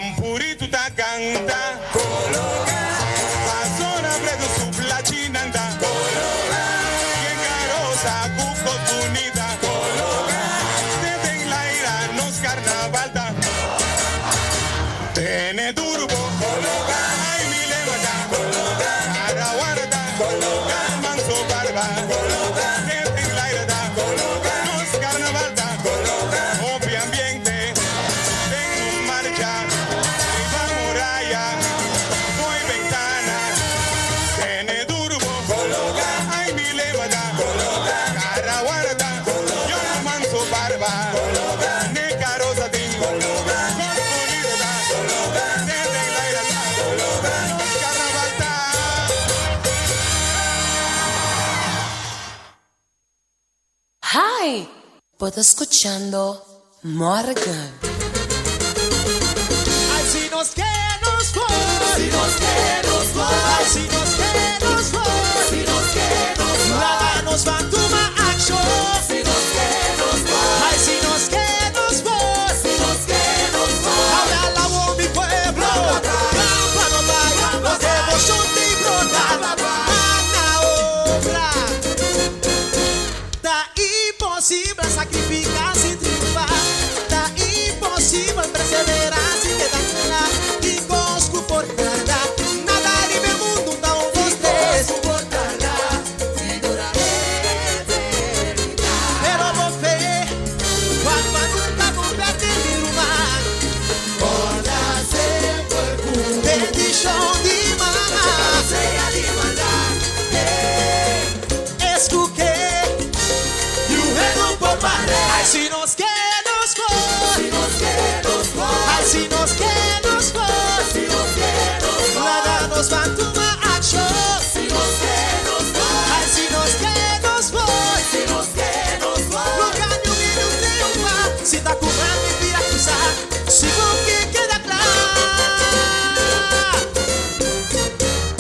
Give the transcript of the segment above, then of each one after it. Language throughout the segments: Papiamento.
Tampuritu ta canta. Pasora preto su plachinanta. Quien carosa cuco bonita. Teten laira nos carnaval ta. Tene turbo. Ay mi levanta. Araguarda. Manso barba. Teten laira ta. Nos carnaval ta. Hopi ambiente. Den nos marcha. Riba muraya. Fo'i ventana. Tene turbo. Ay mi levanta. Caraguarda. Yo manso barba. Ne carosa tin. Cos bonita ta. Teten laira ta. Nos carnaval ta. Hi! Bo ta scuchando Morgan. Ay, si nos ke nos por. Si nos ke nos por. Ay, si nos ke nos por. Si nos ke nos por. Laga nos ban tuma akshon. Si nos ke nos por. Ay, si nos ke nos por. Si nos ke nos por. Ahora la voz mi pueblo. Trampa no bai. Nos devoshon di brota. Mana obra. Ta imposibel sakrifiká sin triunfá. Ta imposibel perseverá sin keda kla. Tin kos ku por tarda. Nada riba e mundu ta un, dos, tres. Pero bo fe, cuando nunca convierte mi ruman. Bendishon di mama. Escuche, Ay, si nos ke nos por. Ay, si nos ke nos por. Laga nos ban tuma akshon. Ay, si nos ke nos por. Nunka ningun hende triunfá. Si ta ku mentira krusa. Si bo ke keda kla.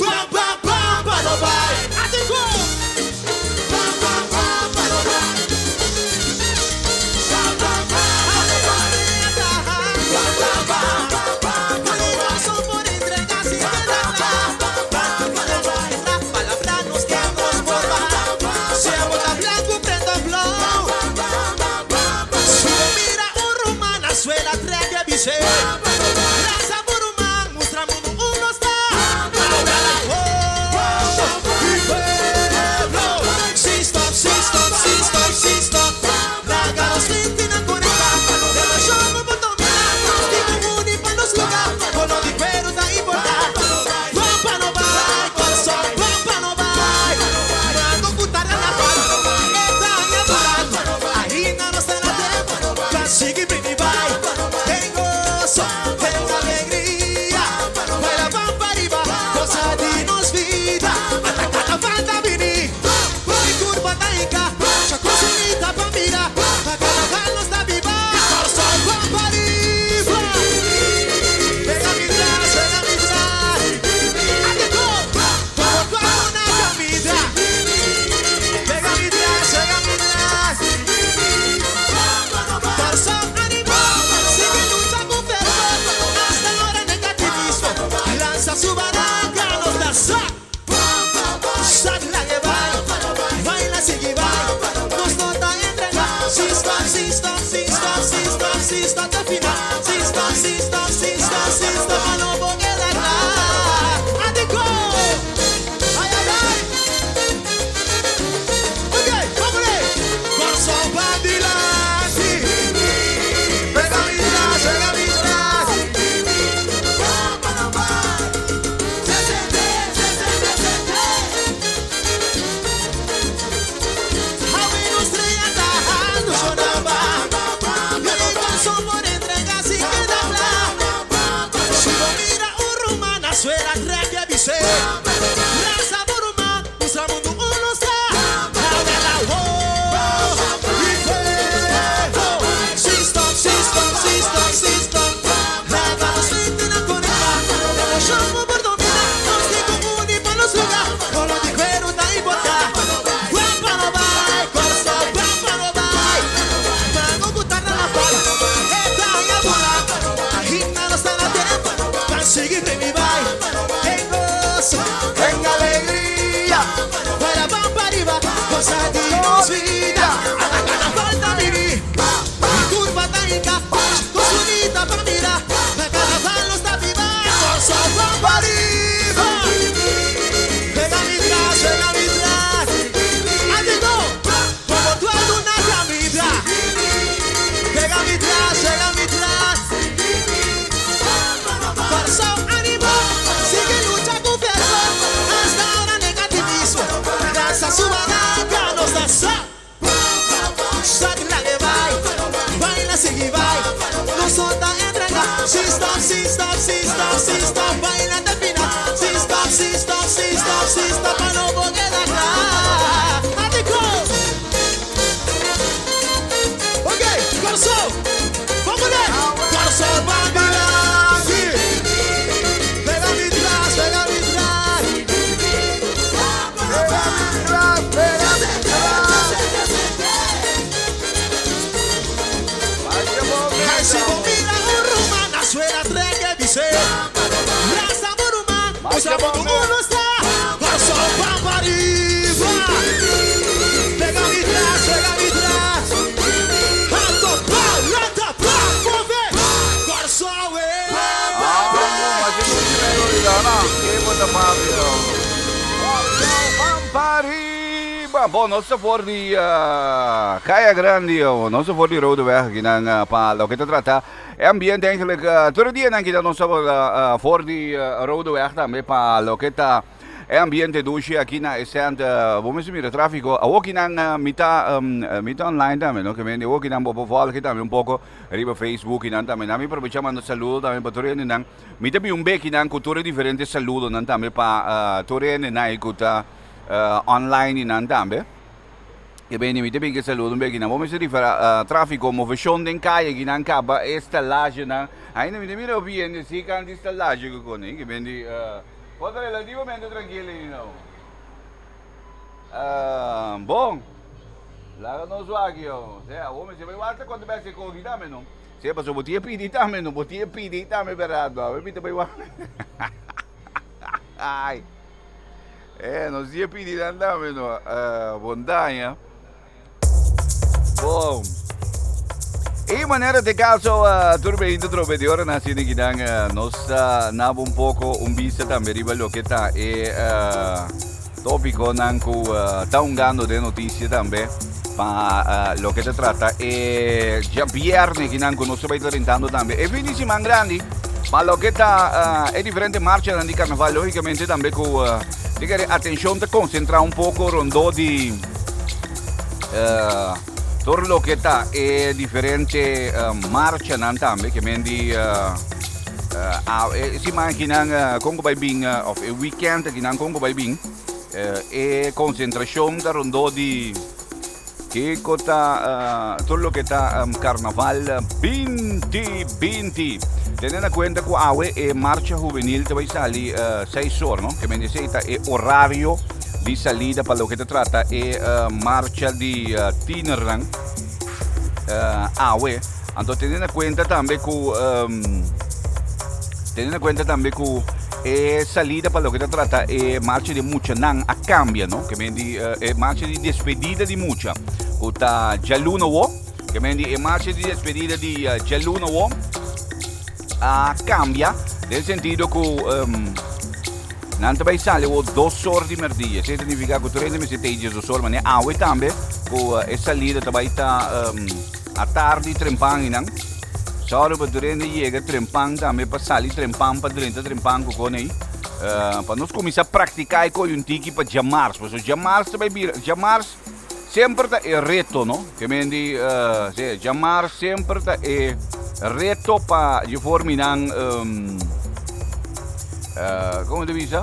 Bam, bam, bam, pa no bai. Atenshon! Bam, bam, bam, pa no bai. si stop, baila te final. Si stop, si stop, si stop, si stop, pa no bo keda kla. Atiko! Ok, Kòrsou, ban kuné! Kòrsou ban dilanti! Pega mi tras, pega mi tras! Pega mi tras, pega mi tras! Ay, si bo mira un ruman na suela trek e bis'é. Rasta bo ruman, usa bo ku uno sta. Kòrsou ban pa riba. Pega mi tras, pega mi tras. Alto pa, lanta pa, move. Kòrsou e. Kòrsou ban pa riba. Bon, nos ta for di Kaya Grandi, nos ta for di Rodeweg akinan pa loke ta trata e ambiente eigenlijk tur e dianan kita nos tabata for di Rodeweg tambe pa loke ta e ambiente dushi aki na e center. Bo mester mira trafiko awokinan mi ta mi ta online tambe no ke mende awokinan bo por volge tambe un poko riba Facebook nan tambe. Nan mi aprovecha manda saludo tambe pa tur hendenan. Mi ta bin un bekinan ku tur e diferente saludonan tambe pa tur hendenan ku ta online y nan tambe. E beni mi te bin ke saludo un beki nan. Bo mester rifera trafiko, moveshon den kaye ki nan kaba e stalaje nan. Ainda mi te mira hopi hende si kan di stalaje ku kone. Ke beni bo ta relativamente trankil ei no. Bon. Laga nos wak yo. Sea, bo mester bai wak ta konta bes e koki tambe no. Sea, pasobra bo tin e pidi tambe no. Bo tin e pidi tambe berdad. Bo mi ta bai wak. Ai. Eh, nos dia pidi dan dame no. Bon daña. Bom. E manera de caso uh, turbe into trobe de ora nasi ni kidan uh, nos uh, nabo un poco un vista tambe riba lo que ta e uh, tópico nan ku uh, ta ungando de noticia tambe pa uh, lo que se trata e ja viernes kinan ku nos bai rentando tambe e fin di siman grandi pa lo que ta uh, e diferente marcha di carnaval lógicamente tambe ku uh, di kere atención te concentra un poco rondó di uh, todo lo que ta e diferente uh, marcha nan tambe ke men di uh, uh, e siman kinan uh, kon bai bin uh, of e weekend kinan kon bai bin uh, e concentración ta rondó di Kiko ta tur loke ta Carnaval 2020. Tene na cuenta cu awe e marcha juvenil ta bay sali 6 or, no? Ke men esey ta e horario di salida pa loke ta trata e marcha di tienernan awe. Anto tene na cuenta tambe cu tene na cuenta tambe cu e salida pa loke ta trata e marcha di muchanan a cambia, no? Ke men di e marcha di despedida di mucha cu ta djaluna wo. Ke men di e marcha di despedida di djaluna wo a cambia den sentido cu nan ta bay sali wo 2 or di merdia. Esey significa cu tur hende mester ta ei 2 or, manera awe tambe cu e salida ta bay ta Atardi trempan einan. Sòru pa tur hende yega trempan tambe pa sali trempan pa drenta trempan ku kon ei. Pa nos kuminsá praktiká e koi un tiki pa djamars. Pasobra djamars ta bai bira, djamars semper ta e reto, no? Ke men di, si, djamars semper ta e reto pa dje forminan, komo ta bisa?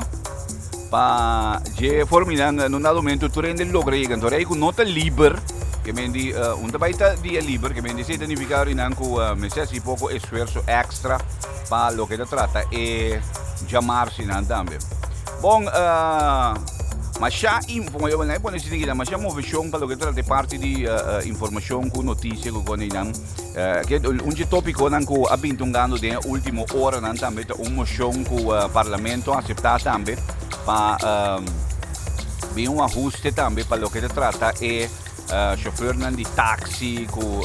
Pa dje forminan na un dado momento tur hende logra yega. Anto rei ku no ta liber, ke men di un ta bai ta dia liber, ke men di esei ta nifiká rinan ku mester hasi poko esfuerso èkstra pa loke ta trata e djamarsinan tambe. Bon, masha info, yo a pone esei aki, masha moveshon pa loke ta trata e parti di informashon ku notisia ku kone einan. Un dje tópikonan ku a bin tungando den e último oranan tambe ta un moshon ku parlamento a aseptá tambe pa bin un ahuste tambe pa loke ta trata e shofèrnan di taksi ku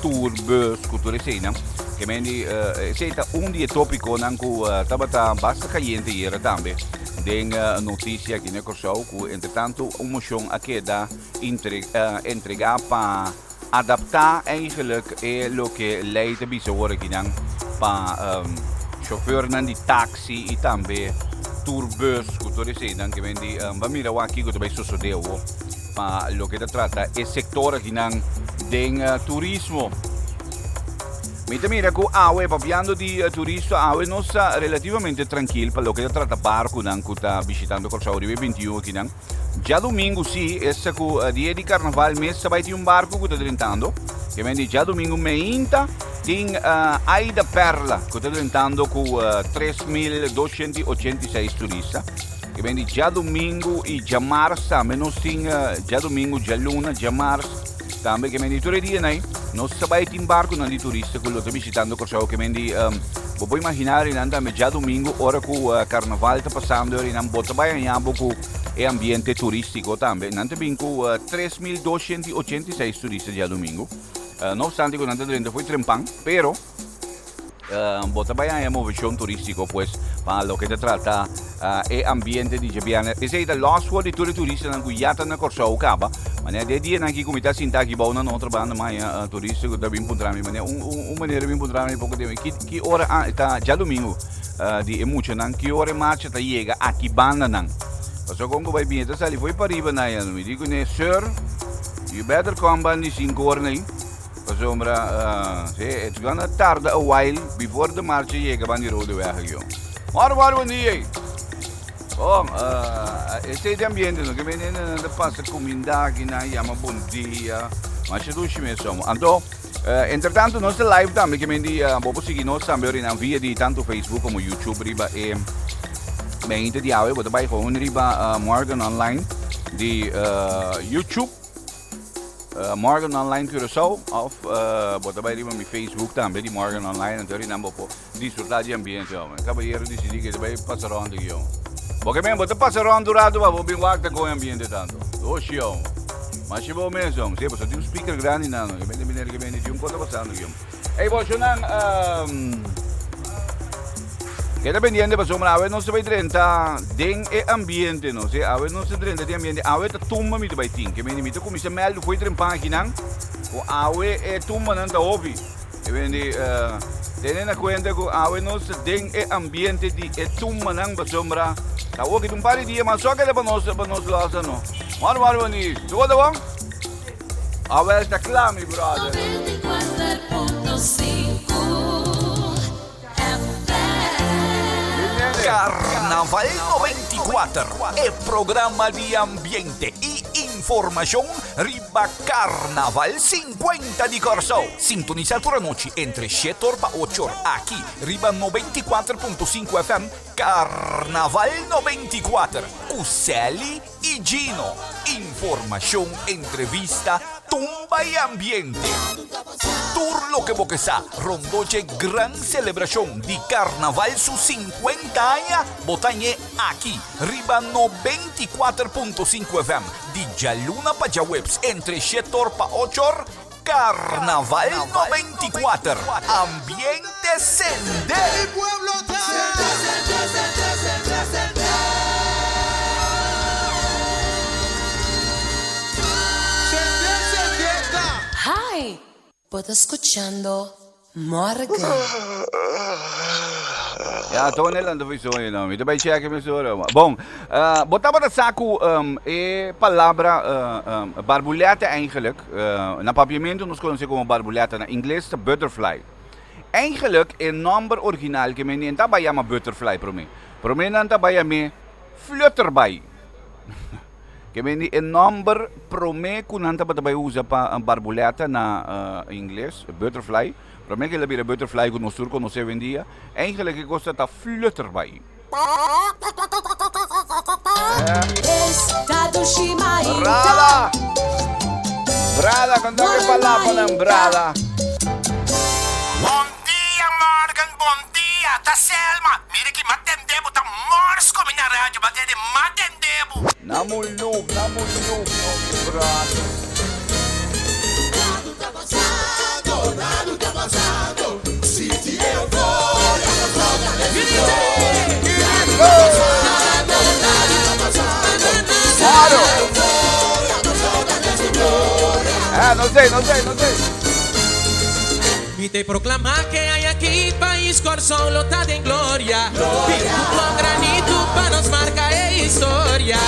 tourbus ku tur eseinan. Ke men di esei ta un di e tópikonan ku tabata basta kayente ayera tambe den notisia aki na Kòrsou ku entretantu un moshon a keda entregá pa Adaptá eigenlijk e loke lei ta bisa awor akinan pa chauffeurnan di taxi y tambe tourbus cu tur eseinan ke men di ba mira wak kico ta bay sosode awor pa loke ta trata e sector akinan den turismo. Mi ta mira ku awe, papiando di turista, awe nos ta relativamente trankil pa loke ta trata barkunan ku ta bishitando Kòrsou riba e 21 akinan. Djadumingu si, esta ku dia di karnaval mes ta bai tin un barku ku ta drentando. Ke men di djadumingu meinta tin Aida Perla ku ta drentando ku 3286 turista. Ke men di djadumingu i djamars tambe nos tin djadumingu, djaluna, djamars tambe ke men di tur e dianan ei nos ta bai tin barkunan di turista ku lo ta bishitando Kòrsou. Ke men di bo por imaginá rinan tambe djadumingu ora ku karnaval ta pasando rinan bo ta bai haña bo ku e ambiente turístiko tambe. Nan ta bin ku 3286 turista djadumingu. No obstante ku nan ta drenta fo'i trempan, pero Bo ta bai haña moveshon turístiko pues pa loke ta trata e ambiente di djabièrnè. Esei ta lòs for di tur e turistanan ku ya ta na Kòrsou kaba. Manera di e dianan aki ku mi ta sinta aki bou na otro banda mi haña turista ku ta bin puntra mi manera un un manera bin puntra mi poko tempu ki ki ora ta djadumingu di e muchanan ki ora e marcha ta yega aki bandanan. Pasobra kon ku bai bin e ta sali fo'i pariba na ya. Mi di kuné, Sir, you better come banda di sinku ora nei. Pasobra, sí, it's gonna tarda a while before de marcha yega ban di Rode Weg aki, joh. Moro, moro, bon dia. Oh, esei di ambiente, no? Ke men nan ta pasa kuminda aki nan yama bon dia. Masha dushi mes somo. Anto, entretanto nos ta live tambe, ke men di, bo por sigui nos tambe ori nan via di tanto Facebook como YouTube riba e Meinte di awe, bo ta bai gewoon riba Morgan Online di YouTube. Morgan Online Curaçao of bo ta bai riba mi Facebook tambe di Morgan Online anto rinan bo por disfruta di ambiente hombre. Caballero dicidi que ta bai pasa rond aki hombre. Bo ke men bo ta pasa rond un rato pa bo bin wak ta con e ambiente tanto. Oshi hombre. Masha bo mes hombre. Si pasobra tin un speaker grandi nan no. Ke men ta ke men tin un cosa pasando aki hombre. Ey boshonan keda pendiente pasobra awe nos ta bai drenta den e ambiente no si awe nos ta drenta den ambiente awe ta tumba mi ta bai tin ke mende mi ta kuminsa mèldu fo'i trempan akinan ku awe e tumbanan ta hopi ke mende tene na kuenta ku awe nos ta den e ambiente di e tumbanan pasobra ta awo ki ta un par di dia mas so a keda pa nos pa nos lòsa no mòrdu mòrdu bon dia tur kos ta bon? Awel ta kla mi brother. Carnaval 94, e programa di ambiente y informacion riba Carnaval 50 di Corsou. Sintonisa tur anochi entre shete or pa ocho or aki riba 94.5 FM Carnaval 94 cu Sally y Gino. Informacion, entrevista, tumba y ambiente. Tur loke bo ke sa rondó dje gran celebracion di Carnaval su 50 aña bo ta ñe aki riba 94.5 FM di djaluna pa djaweps entre shetor pa ochor, Carnaval 94, ambiente sende! Hi! Bo ta skuchando Morgan. Ja, Tony lanta for soño no. Mi ta bai check mi sora. Bon, bo tabata sa ku e palabra barbulete eigenlijk, na papiamento nos conoce como barbulete, na ingles ta butterfly. Eigenlijk e nomber original ke men ta bai yama butterfly prome. Prome nan ta bai yam'é flutterby. Ke men di e nomber prome ku nan tabata bai usa pa barbulete na ingles, butterfly. Prome ke el a bira butterfly ku nos tur konosé awendia, eigenlijk e kos ta flutterby. Brada! Brada, konta ke palapanan, brada. Bon dia Morgan, bon dia, ta Selma, mira ki m'a tende bo ta mors ku mi na radio, m'a tende, m'a tende bo. Na muluk, na muluk, no mi brada. Claro. Ah, no sé, no sé, no sé. Mi te proclama que hay aquí país Corsou lo ta den gloria. Bin cu pon granito pa nos marca e historia.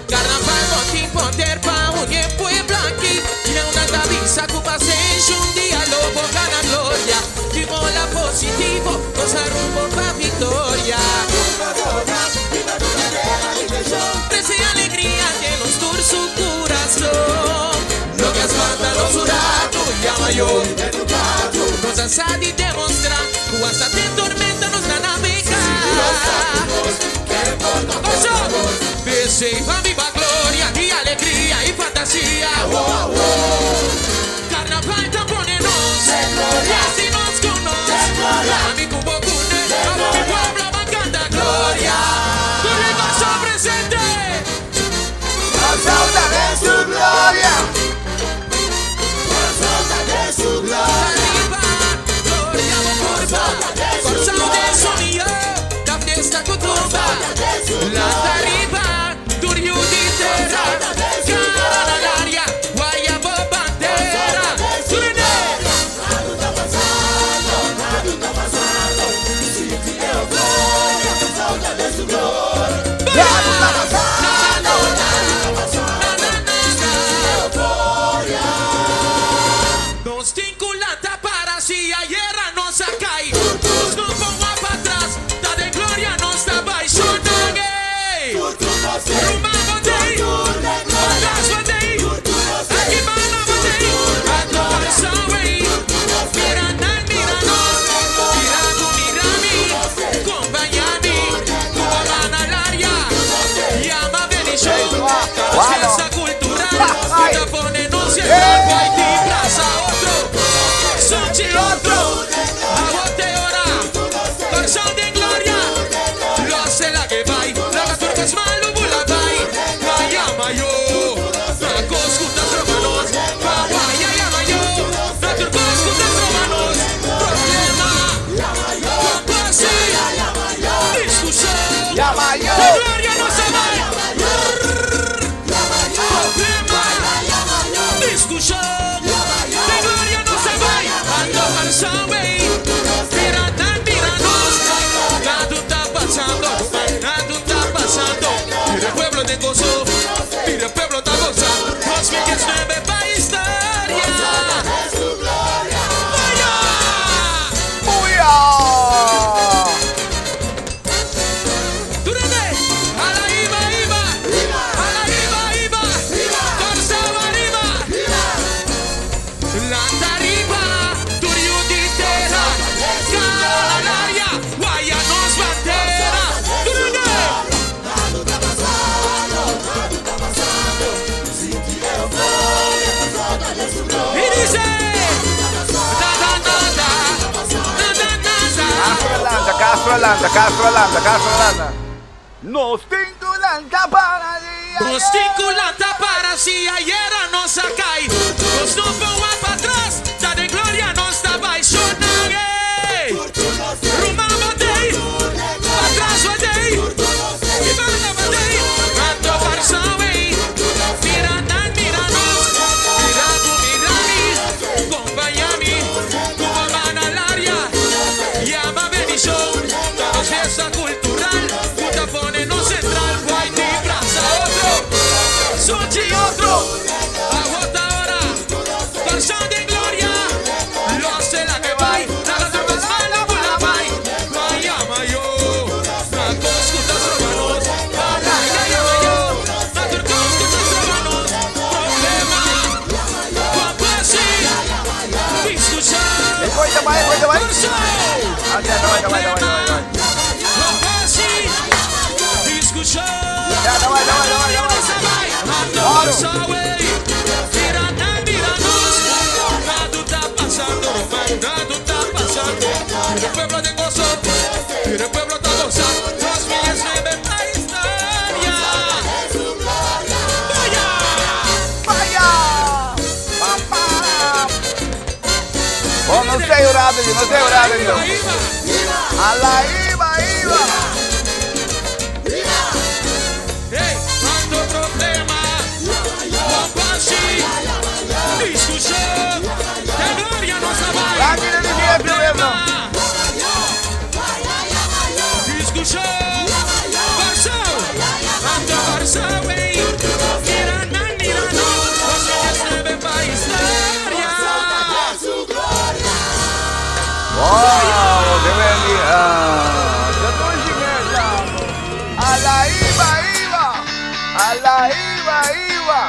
Carnaval bo tin poder pa uni e pueblo aki. Leonnan ta bisa cu pa. mayo. Nos a sa di demostra ku hasta den tormenta nos ta navega. Kòrsou, p'esei pa biba gloria di alegria i fantasia. Karnaval ta pone nos i hasi nos ku nos. Ami ku bo kune, abo mi pueblo ban kanta gloria. Tur e Kòrsou presente. Kòrsou ta den su gloria. Arriba, gloria bo curva. Kòrsou den su mihó, ta fiesta ku tumba. Lanta riba, tur yu di tera. Cara na laria, waya bo bandera. Surene! Nos tin ku lanta para si ayera nos a kai. Nos no por wak pa tras, ta den gloria nos ta bai. Shonang, ey! Ruman bo tei, patras bo tei, aki banda bo tei. Anto Kòrsou, ey, mira nan, mira nos, mira bo, mira mi, kompañá mi, ku bo man al aria, yama benishon. Ta nos fiesta kultural, ku ta pone nos sentral, Guaiti brasa otro, sunchi otro, awor t'e ora, Kòrsou den gloria, los e lag'e bai, laga tur kos malu bula bai, Guaya mayo, na kos ku ta troba nos, pa guaya yama yo, na tur kos ku ta troba nos, problema, kompasi, diskushon, den gloria nos a bai, problema, diskushon, den gloria nos a bai, ando Kòrsou ey, mira nan mira nos, nada ta pasando, nada ta pasando, mira e pueblo den goso, mira e pueblo ta gosa, 2019 pa historia. Vaya! Booyah! Durante! Ala iba iba! Ala iba iba! Kòrsou ariba! Lanta riba, tur yu di tera. Cara na laria, waya nos bandera. Durante! Y dice, nada, nada, nada, nada. Castro lanta, Castro lanta, Castro lanta, Castro lanta. Nos tin ku lanta para dia. Nos tin ku lanta para si ayera nos a kai. Nos no por wak pa tras, ta den gloria nos ta bai. Shonang, ey. Ruman bo tei, patras bo tei, i banda bo tei. Anto Kòrsou, ey. Mira nan, mira nos, mira bo, mira mi, kompañá mi, ku bo man al aria, yama benishon, ta nos fiesta kultural, ku ta pone nos sentral, Guaiti brasa otro, sunchi otro, awor ta ora, Kòrsou den gloria, los e lag'e bai, laga tur kos malu bula bai, Guaya mayo, na kos ku ta stroba nos, Guaya yama yo, na tur kos ku ta stroba nos, problema, kompasi, diskushon, E koi ta bai, e koi ta bai. Kòrsou, Ah, ya, ta bai, ta bai, ta bai, ta bai. kompasi, diskushon, Ya, ta bai, ta bai, ta bai, ta bai. Kòrsou, ey, mira nan, mira nos, nada ta pasando, ruman, nada ta pasando. Mira e pueblo den goso, mira e pueblo ta gosa, 2019 pa historia. Vaya! Vaya! Pam, pam. Bon, no sei orado, no sei orado. Iba, iba. Ala iba, iba. Hey, tanto problema, kompasi, diskushon, den gloria nos a bai. Rangi de gobierno. Diskushon, Kòrsou, anto Kòrsou, ey, mira nan, mira nos, 2019 pa historia. Wow, ke bendia. Ya A la iba, iba. A la iba, iba.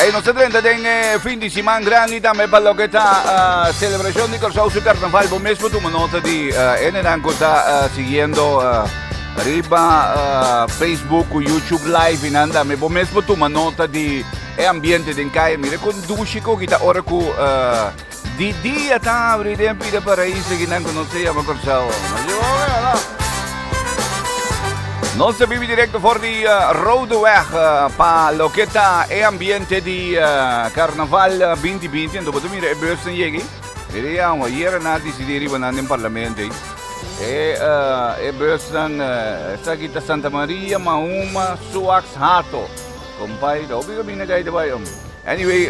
Ey, nos ta drenta den eh, fin di siman grandi tambe pa loke ta uh, celebracion di Kòrsou su carnaval. Bo mes por tuma nota di uh, hendenan ku ta uh, siguiendo uh, riba uh, Facebook ku YouTube live y nan tambe. Bo mes por tuma nota di e ambiente den kaya. Mira kon dushi ku kita ora ku uh, di dia ta abri den pida paraíso kinan ku nos ta yama Kòrsou. Nos ta bibi directo for di uh, Rodeweg uh, pa loke ta e ambiente di uh, Carnaval 2020. Anto boto mira e bus nan yegi. Mira ya, ayer na decidi riba nan den parlamento. E, uh, e bus nan, uh, esta kita Santa Maria, Mahuma, Suax, Hato. Compay, da obi kami na gay bai. Anyway,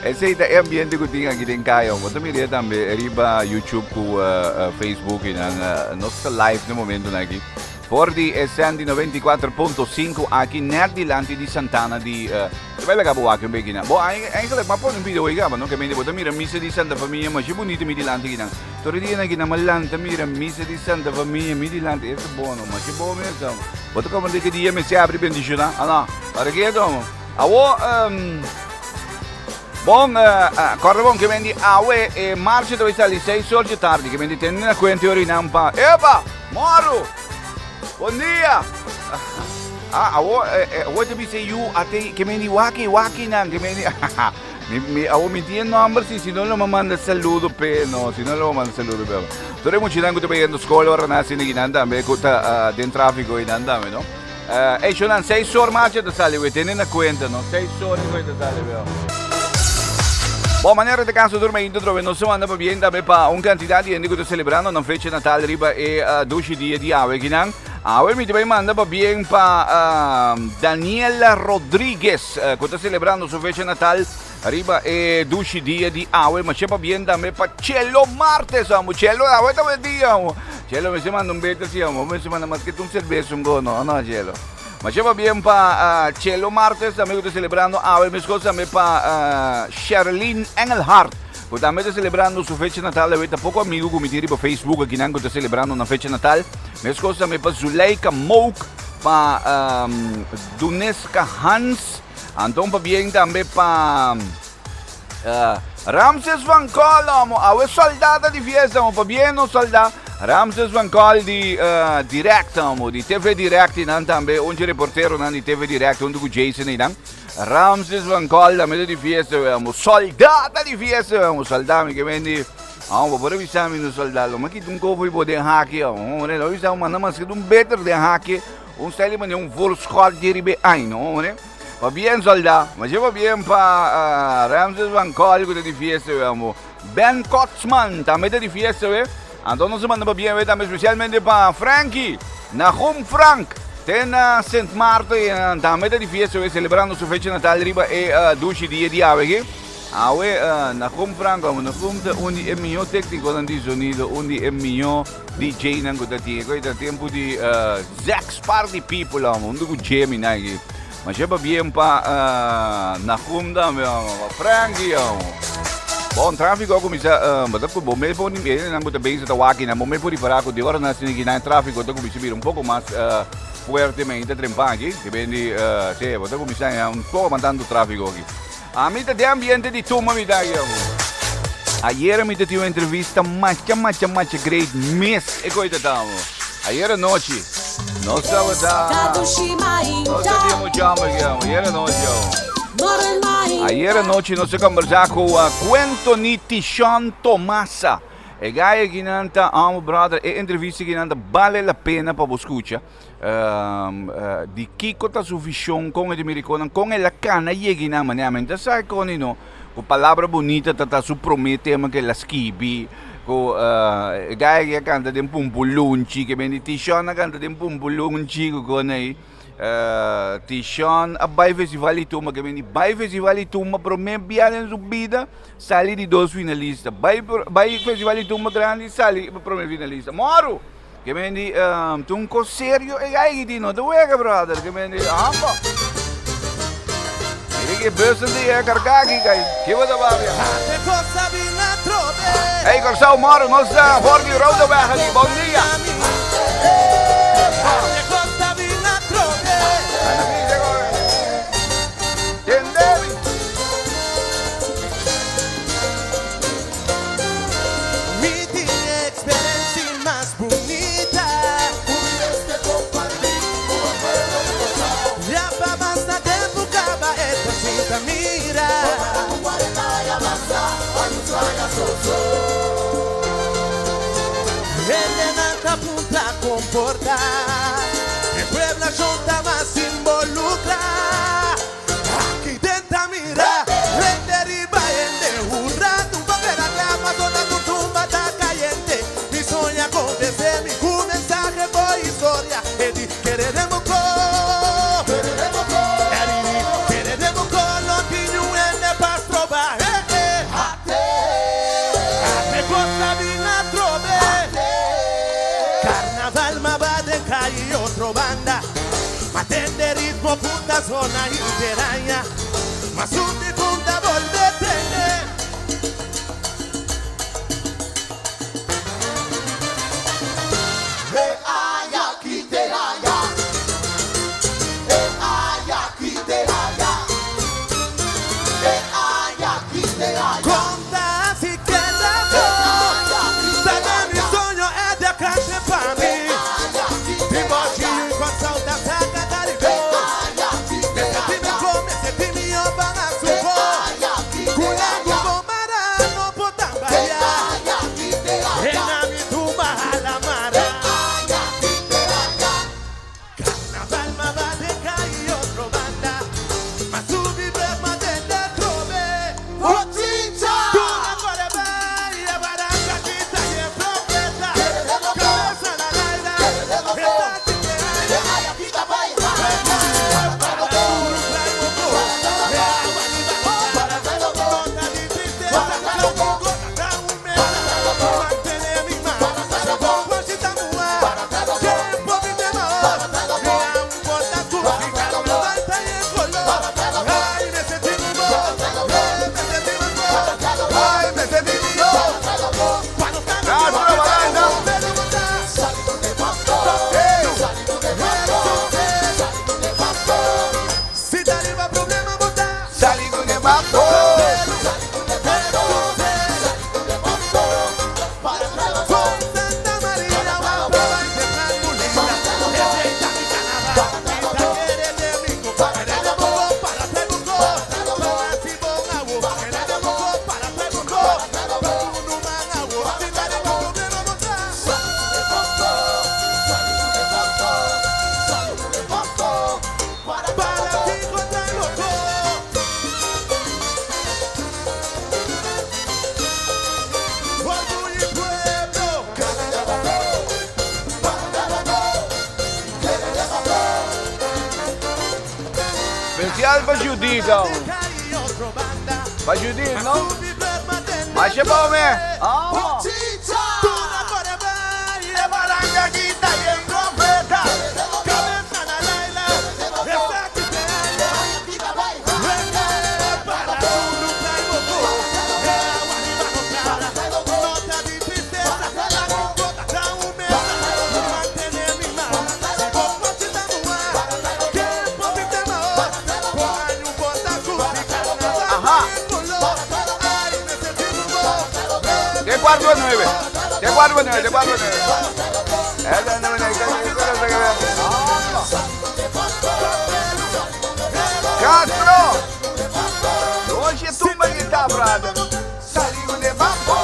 esey ta e ambiente ku tin aki den kaya. Bo ta mira tambe riba YouTube ku uh, Facebook i nan uh, nos ta live na momento aki. For di SN di 94.5 aki net dilanti di Santana di uh, Te bai laga bo wak un beki na. Bo eigenlijk maar pone un video oiga, no ke mende bo ta mira misa di Santa Famia, ma shi bonito mi dilanti kinan. Tur dia na kinan malanta mira misa di Santa Famia mi dilanti, ese bono, ma shi bo mesa. Bo ta comprende ke dia mester abri bendiciona? Ah no, para ke tomo? Awo, um, bon, uh, uh, corda bon ke mendi awe e marcha ta bai sali 6 or di tardi, ke mendi tende na kuente ori nan pa. Epa! Moro! Bon dia! Ah, awo, eh, eh, awo te bisa yu ate ke mendi waki waki nan ke mendi. Mi, mi, awo mi tiene nombre si, si no lo manda saludo pe, no, si no lo manda saludo pe. Tore muchinan ku ta bayendo skola ora na sine ginan tambe ku ta uh, den tráfico i nan tambe, no? Uh, eh, shonan, 6 or marcha ta sali, we tene na cuenta, no? 6 or ku ta sali, we. Bom, manera de caso durma ainda trove nos manda pa bien tambe pa un cantidad di hende ku ta celebrando nan fecha natal riba e uh, dushi dia di awe kinan. Awe mi ta bay manda pa bien pa uh, Daniela Rodriguez, uh, ku ta celebrando su fecha natal riba e dushi dia di awe. Ma pa bien tambe pa Chelo Martes, amo. Chelo, awe ta buen dia, amo. Chelo, me se manda un beta, si, amo. Me se manda mas que un cerveza, un go, no, no, Chelo. Ma pa bien pa uh, Chelo Martes, tambe ku ta celebrando awe. Mes cosa tambe pa uh, Sherlyn Engelhart. Ku tambe ta celebrando su fecha natal. Awe ta poko amigo ku mi tin riba Facebook akinan ku ta celebrando nan fecha natal. Meskos tambe pa Zuleika Mouk, pa um, Duneska Hans, anton pa bien tambe pa uh, Ramses van Kol, amo, awe soldado di fiesta, amo, pa bien no solda. Ramses van Kol di uh, Direct, amo, di TV Direct, y nan tambe, un reportero nan di TV Direct, hunto ku Jason y nan. Ramses van Kol tambe di fiesta, amo, soldado di fiesta, amo, soldado, mi ke vendi. Ah, bo por avisa mi no soldado. Ma kita un kofo y bo den haki. Hombre, lo avisa manda mas que un beter den haki. Un style manda un voorschot di ribe ai, no, hombre. Pa bien soldado. Ma je pa bien pa uh, Ramses van Kol ku di fiesta, we, amo. Ben Kotsman tambe di fiesta, we. Anto nos manda pa bien, we, tambe especialmente pa Frankie. Nahum Frank. Ten uh, Sint Maarten tambe di fiesta, we, celebrando su fecha natal riba e uh, dushi dia di awe aquí. Awe na Home Franco amo na Home ta un di e mihó téknikonan di zonido, un di e mihó DJ-nan ku ta tin. E koe ta tempu di Zack's Party People amo, huntu ku Jimmy nan aki. Masha pabien pa na Home tambe amo, pa Frankie amo. Bon, tráfiko a kuminsá, bo ta ku bo mes por e nan ku ta bezig ta wak nan, bo mes por ripará ku di ora nan asina aki nan e tráfiko ta kuminsá bira un poko mas fuerte, ta trempa aki. Ke ben di, si, bo ta kuminsá haña un poko mas tantu tráfiko aki. Ami ta den ambiente di tumba mi ta aki awo. Ayera mi ta tin un entrevista macha macha macha great mes e koi ta ta amo. Ayera nochi nos tabata nos ta tin mucha hamber aki amo. Ayera nochi amo. Ayera nochi nos a conversa cu Quentony Tishon Tomasa. E guy akinan ta amo brother e entrevista akinan ta bale la pena pa bo scucha. Di kiko ta su vision, kon e ta mira e konan, kon el a kana yega einan, manera mi ta sa kon i no, ku palabra bunita ta ta su prome tema ku el a skibi, ku e guy aki a kanta den Pumpulunchi, ke bende Tishon a kanta den Pumpulunchi ku kon ei, Tishon a bai festival di tumba, ke bende bai festival di tumba prome bia den su bida sali di dos finalista, bai bai festival di tumba grandi sali prome finalista, mòru! Ke men di, um, tu un kos serio e gai di no te wega, brother. Ke men di, amba. Mira ke bussen di e kargaki, gai. Ke wat babia? Hey, Corsou, moro, nos uh, voor die rode weg aquí. Bon dia. basta tempo caba e ta sinta mira. Hende ta punta comporta. E poblacion ta mas involucra. Aki den ta mira. Hende riba hende hurra. Tumba pera clama toda tu tumba ta caliente. Mi soña convence mi cu mensahe bo historia. E di quereremos co. Quereremos co no tiñu ende pastroba. Eh, eh. Ate cosa vina trobe. Carnaval ma va de calle otro banda. Matende ritmo punta zona interaña. Masundi punta volve tene. Conta si queda Dale mi sueño es de cante pa' mí. Timothy con sauta saca carico. Me sentí me come, sentí mi oban a su Culango mara no potambaya. En a mi tumba a la mara. Carnaval ma va de calle otro banda. Ma subi brek ma de de trobe. Tuna core baila, baranga, quita y en trompeta. Cabeza la laira, esta Ay, me sentí Castro, baranda. Si te arriba problema, bota. Salí con el mambo. Santa María, guapa, baile, frangulina. Ese mi carnaval, ita quere de mico, quere de moco, para pebuco, para sibón awo, quere de moco, para pebuco, para tunuman awo, si te arriba problema, bota. Para ti contra el loco. Orgullo y pueblo. Especial para Judith, Pa Judith, no? Masha pa, me. Ah. Ajá. De cuarto a nueve. De cuarto a nueve, de cuarto a nueve. Castro! Hoje tumba guitarra, brother. Saliu de mambo.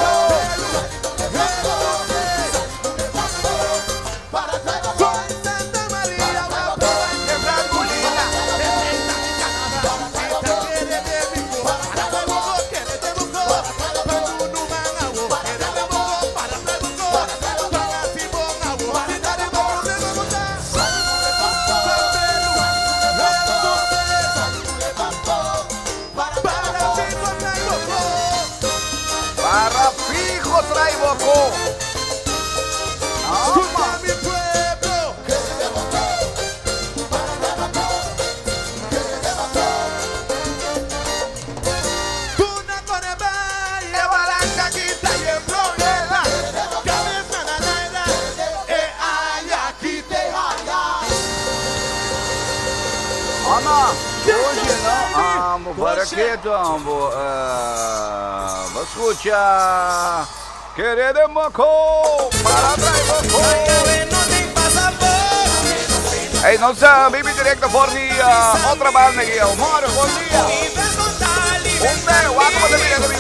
Para fijo traigo co. mi pueblo. Tuna con el baile, barranca, quita y en problema. Cabeza en la aire, ay, aquí te haya. Ama, hoje no, amo para que amo, escucha, queremos co, para traigo co. Hey, nos baby directo for di otra banda aquí. Moro, bon dia. Un be, guapo, como te mira, te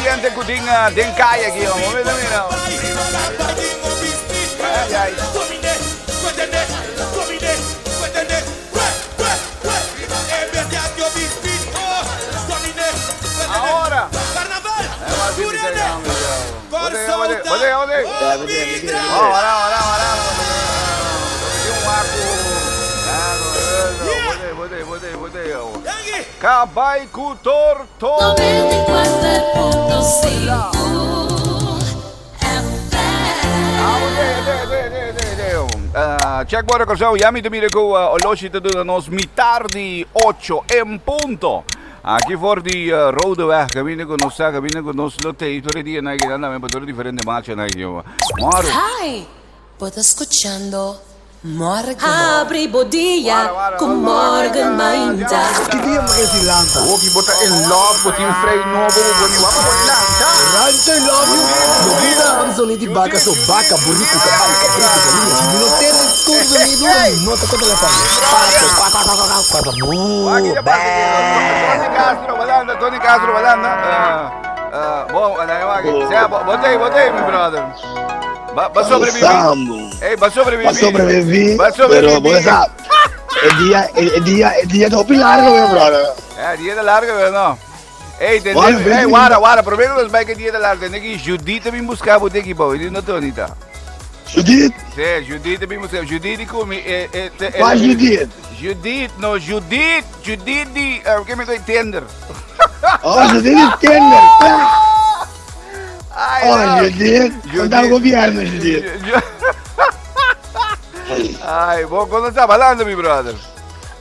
ambiente ku tin den kaya aki. Mira, mira. Ai, ai. Ahora. Cabai cu torto. 94.5 Check bora Kòrsou, ya mi ta mira ku oloshi ta duna nos mitar di ocho en punto. Aki for di Rodeweg, caminda cu nos ta, caminda cu nos lo tei tur e dia nan aki, nan tambe pa tur e diferente marchanan aki. Moro. Hi! Bo ta scuchando Morgan. Habri bo dia cu Morgan Mainta. Ki dia bo es di lanta? Hopi bo ta in love, bo tin frei nobo, bo por wak bo lanta. Rancho I love you, no grita nan zonido di baka so baka, buriku, kabai, kabritu, galiña, si mi no tende tur zonido mi no ta konta telefòn. Pato, kwa kwa kwa kwa kwa buu, bèè. Tony Castro, balanda, Tony Castro, balanda. Bon, sea, bo tei, bo tei, mi brother. Ba, ba sobrevivi. Sambo. Ey, ba sobrevivi. Ba sobrevivi. Ba sobrevivi. Pero bo sa, e dia, e dia, e dia ta hopi largo, mi brother. Eh, dia ta largo, pero no. Ey, tende, ey, wara, wara, prome ku nos bai ke dia ta largo, tende ki Judith ta bin buska bo teki bou, no Tony ta. Judith? Sí, Judith ta bin buska, Judith di kumi, e, e, e, Kwa Judith? Judith, no, Judith, Judith di, uh, ke mi koi tender. Oh, Judith di tender, Ay, Oh, no. Judith, conta Judith. gobierno, Judith. Ay, bo kono ta balando, mi brother.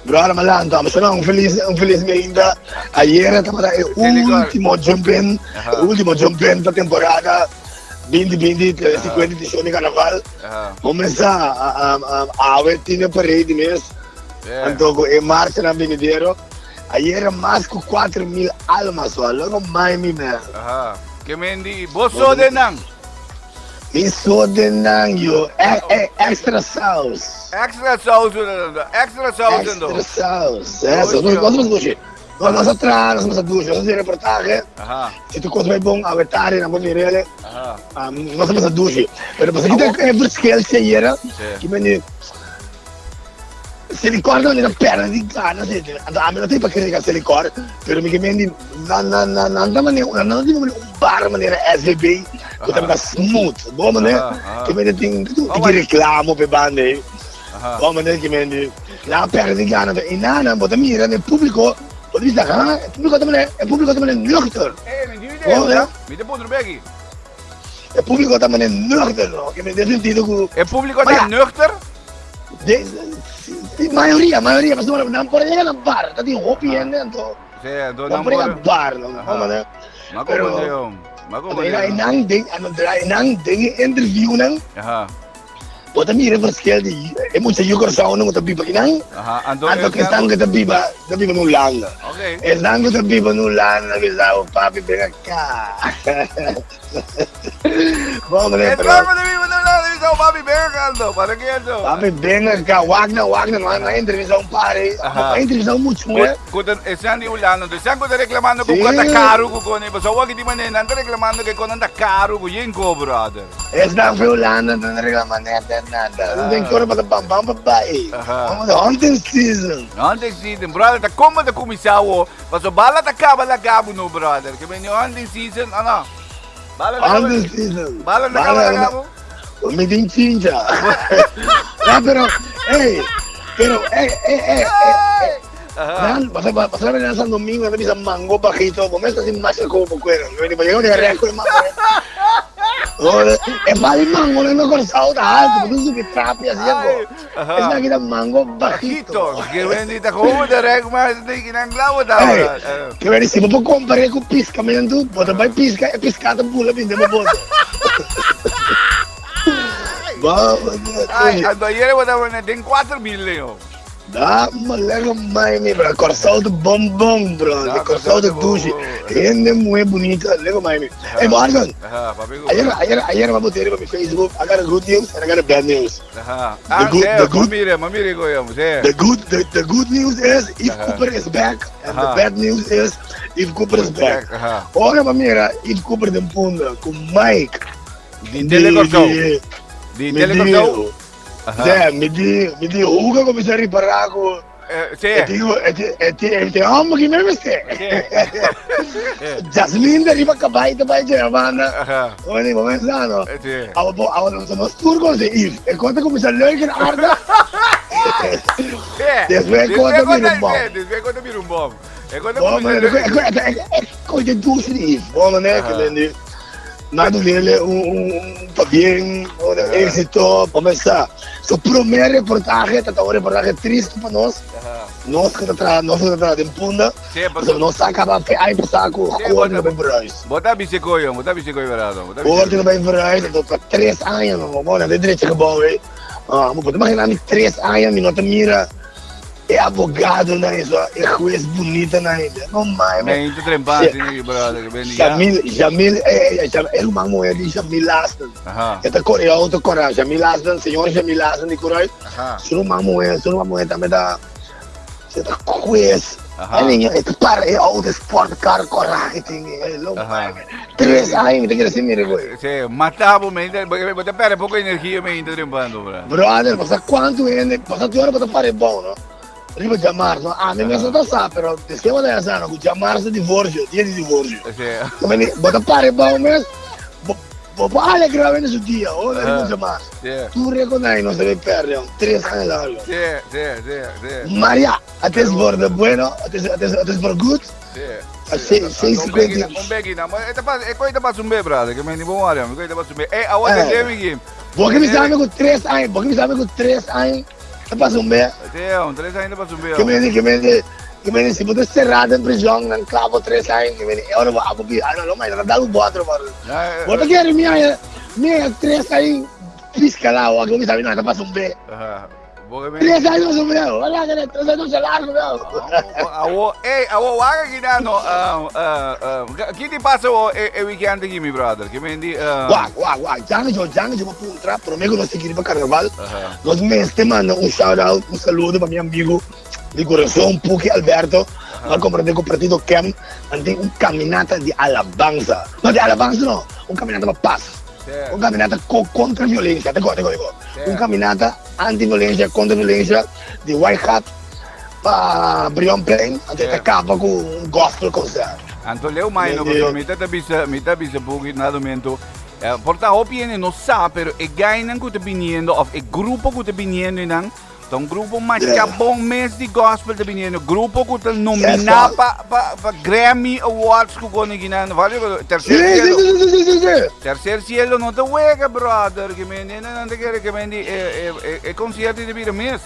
Brother, malando, amo solo un feliz, un feliz meinda. Ayer tabata e último jump in, e último jump in pa temporada 2020, 50 edición di carnaval. Comenzá a, a, a, awe tiene parade mes. Anto ku e marcha na venidero. Ayer mas ku 4.000 almas, wa. Loco mai mi man. Aha. Ke mendi, bo so den nan. Mi so den nan yo. E, e, extra saus. Extra saus, extra saus Extra saus. Eso, nos nos dushi. Nos nos atrás, nos nos dushi, nos reportaje. Aha. Si tu kos bai bon, awetari na bo mirele. Aha. Um, nos nos dushi. Pero pas kita e verschil si ayer, ki meni Selikor no ta perde di gana si anto ami no ta pa kritika Selikor pero mi ke men di nan nan nan nan ta mane nan no tin un bar manera SVB ku tabata smooth bo mane ke men tin tiki reklamo pe banda ei bo mane ke men di nan a perde di gana i nan nan bo ta mira e publiko bo ta bisa ha e publiko ta mane e publiko ta mane nuchter bo mane Mi ta puntra beki e publiko ta mane nuchter no ke men den sentido ku E publiko ta nuchter? De, si, mayoria, mayoria, pasobra nan por a yega na bar, ta tin hopi hende anto. Sí, anto nan por yega bar, no, no, man. Ma comprende, ma comprende. Pero nan den, nan den e interview nan. Aha. Bo ta mira e verschil di e mucha yu Kòrsou nan ku ta biba akinan, Aha, anto anto ku esnan ku ta biba, ta biba na Hulanda. Okay. Esnan ku ta biba na Hulanda bisa bo papi ben aka. Bom, né, pero... Esnan ku ta biba na Hulanda bisa bo papi ben aka anto, para ke anto? Papi ben aka, wak nan, wak nan, nan a entrevista un pare, a entrevista un mucha muher. Ku ta, esnan di Hulanda, anto esnan ku ta reklamando ku ta karu ku kone, pasobra awor aki di manera nan ta reklamando ku e konan ta karu ku yen ko, brother. Esnan for Hulanda no ta reclama nada nada. No tin coro pa ta bam bam pa bai. Vamos hunting season. Hunting season brother ta como ta cuminsa awo. Paso bala ta caba laga bo no brother. Ke beni hunting season o no? Bala ta caba. Hunting season. Bala ta caba laga bo. Mi tin chincha. No pero ey pero ey ey ey. Nan pasa pasa na San Domingo nan bisa mango bajito bo mes ta sin masha como cuero. Mi pa yega un reco mango. E pal mango nan na Kòrsou ta alto, bo ta subi trapi así anko. Esaki ta mango bajito. Bajito, ke wen ta como de rek mas de kinan clavo ta. Ke wen si bo por compare ku piscamentu, bo ta bai pisca e pisca ta bula bin den bo bote. Ay, anto ayer bo ta den 4000 leo. Da malega mai mi bro. Kòrsou ta bon bon bro. Da, Kòrsou ta Kòrsou ta dushi. bon. Hende muhé bunita. Lego mai mi. Hey Morgan. Aha, papi ku. Ayer ayer ayer mi a boté riba mi Facebook. I got a good news and I got a bad news. Aha. The Ah, good sí, the good mire, ma mire ko yam, sí. the good the, the good news is Yves Aha. Cooper is back and the Aha. bad news is Yves Cooper is back. Aha. Ora mi a mira Yves Cooper den punda ku Mike Di Tele Kòrsou. di Di mi Tele di Kòrsou. Aha. Sí, mi di mi di Hugo kuminsá ripará ku Sí. E tin e tin e tin e tin hòmber ki mi mester. Jasmine ta riba kabai ta bai dje banda. Aha. Oye, bo pensa no. Sí. Awa bo awa nos nos tur konosi Yves. E kos ta kuminsá leuk en aardig. Sí. Despues e kos ta bira un bòm. Sí, despues e kos ta bira un bòm. E kos ta Bo kuminsá man, leuk. e kos e e kos ta dushi di Yves. Bo man, ke men di na dunele un un un pabien, un éxito, bo pensa. Su promé reportahe ta ta un reportahe tristu pa nos. Nos ku ta traha, nos ku ta traha den Punda. Pasobra nos sa kaba fe aña pasá ku Gordon a bai verhuis. Bo ta bisa koyo, bo ta bisa koyo berado. Bo ta bisa. Gordon a bai verhuis, anto pa tres aña no. Bo nan ta drecha gebou ei. Ah, bo por ta imaginá mi tres aña mi no ta mira e abogadonan eso, e hues bunitanan ei. No mai, man. Men ta trempa Sí. asina, brother, ke ben di ya. Jamil, Jamil, eh, eh, Jamil, e ruman muhé di Jamil Lasten. Aha. E ta kore e auto kora Jamil Aslan, señor Jamil Aslan di Kurai. Aha. Su ruman muhé, su ruman muhé tambe ta se ta juez. Aha. E niño e ta para e auto sport car kora que tin. E lo Aha. Tres aña mi ta kere sin mira güey. Sí, matabo me, bo ta perde poco energia me inta trempando, bra. Brother, pasa cuánto hende, pasa tu hora pa ta para e bou, no? Riba djamars, no? Ami mes no ta sa, pero despues bo ta ya sa, no? Ku djamars ta divorcio, dia di divorcio. Sí. Bo bo ta para e bou mes, bo bo por alegra wende su dia, ho, riba djamars. Sí. Tur rekonai nos ta bay perde, un tres aña largo. Sí, sí, sí, sí. Maria, het is voor de bueno, het is, het is, het is voor goed. Sí. A seis, seis cincuenta. Un beki na, e ta pas, e koi ta pas un be, brother, ke men di bon área, e koi ta pas un be. Eh, awa te Eh. demi ki. Bo ke bisa mi ku tres aña, bo ke bisa mi ku tres aña. Ta pasa un be. Sí, un tres aña ta pasa un be. Ke mende, ke mende, ke mende, si bo ta será den prison, nan klabo tres aña, ke mende, e ora bo abo bi, ano, lo mai, nan ta dal un botro, mano. Bo ta kere mi aña, mi aña tres aña piscalao, bo bisa mi, no, ta pasa un be. Tres aña pasa un be, wala kere, tres aña ta largo, be. Awo, ey, awo, wak aki na, no, ki ti pasa wo e, e weekend aki, mi brother? Ke mende, Wak, wak, wak, janga jo, janga jo pa puntra, prome ku nos sigui riba karnaval. Nos mester manda un shout out, un saludo pa mi amigo di corazon Puki Alberto. M'a comprende cu partido Kem nan tin un caminata di alabanza. No di alabanza no, un caminata pa paz. Un caminata co contra violencia. Te te te Un caminata anti violencia, contra violencia di White Hat pa Brionplein. Anto e ta caba cu un gospel concert. Anto leu mai no, pasobra mi ta ta bisa, mi ta bisa Puki na momento. Por ta hopi hende no sa, pero e gainan ku ta biniendo of e grupo ku ta biniendo einan, ta un grupo masha bon mes di gospel ta biniendo. Grupo ku ta nominá pa pa pa Grammy Awards ku koni kinan. Vale, Tercer Cielo. Tercer Cielo no ta wega, brother. Ke men hende nan ta kere ke men di e e e concierto ta bira mes.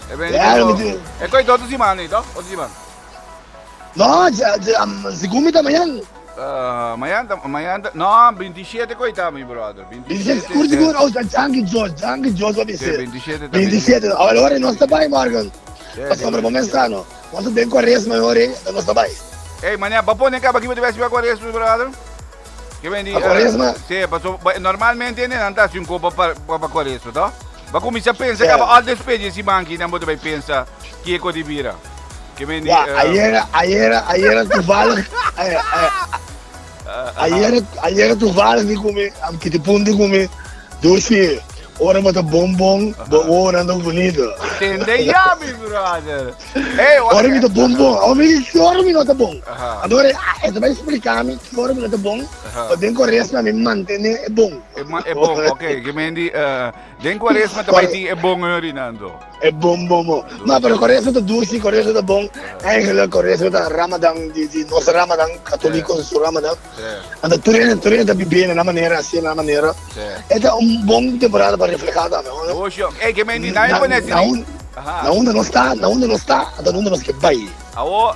E men di e koi ta otro siman ei, toh? Otro siman. No, segun mi ta mañan. Mañan ta, mañan ta, no, 27 koe ta mi brother, 27. Sigur, sigur, oh, danki Dios, danki Dios pa bisé. 27 ta. 27, awor ora nos ta bai Morgan, pasobra bo mester no, nos ta den cuaresma e ora ei, nos ta bai. Ey, mañana, bo pone caba kibo ta bai siba cuaresma, brother? Ke ben di, Pa cuaresma? Si, paso, normalmente nan ta hasi un kopa pa, pa cuaresma, toh? Bo a cuminsa pensa caba al despedi e siman aki, nan bo ta bai pensa kieko di bira. Ke men di, Ja, ayera, ayera, ayera toevallig, ayera, ayera toevallig di ku mi, am kiti pun di ku mi, Dushi, ora bo ta bon bon, bo wowonan ta bunito. Tende ya, mi brother. Hey, ora mi ta bon bon, ora mi di ki ora mi no ta bon. Anto ora e ta bai splika mi ki ora mi no ta bon, pa den cuaresma mi mantene e bon. E bon, ok. Ke men di, Den cuaresma ta bai tin e bon hori Nando. E bon bon bon. Ma pero cuaresma ta dushi, cuaresma ta bon. Eigenlijk cuaresma ta Ramadan di di nos Ramadan, catolico su Ramadan. Anto tur hende tur hende ta bibiendo na nan manera, haciendo na nan manera. E ta un bon temporada pa refleha tambe hoor. Dushi. Ey ke men di nan e pone asina. Na un na unda nos ta, na unda nos ta, anto na unda nos ke bai. Awo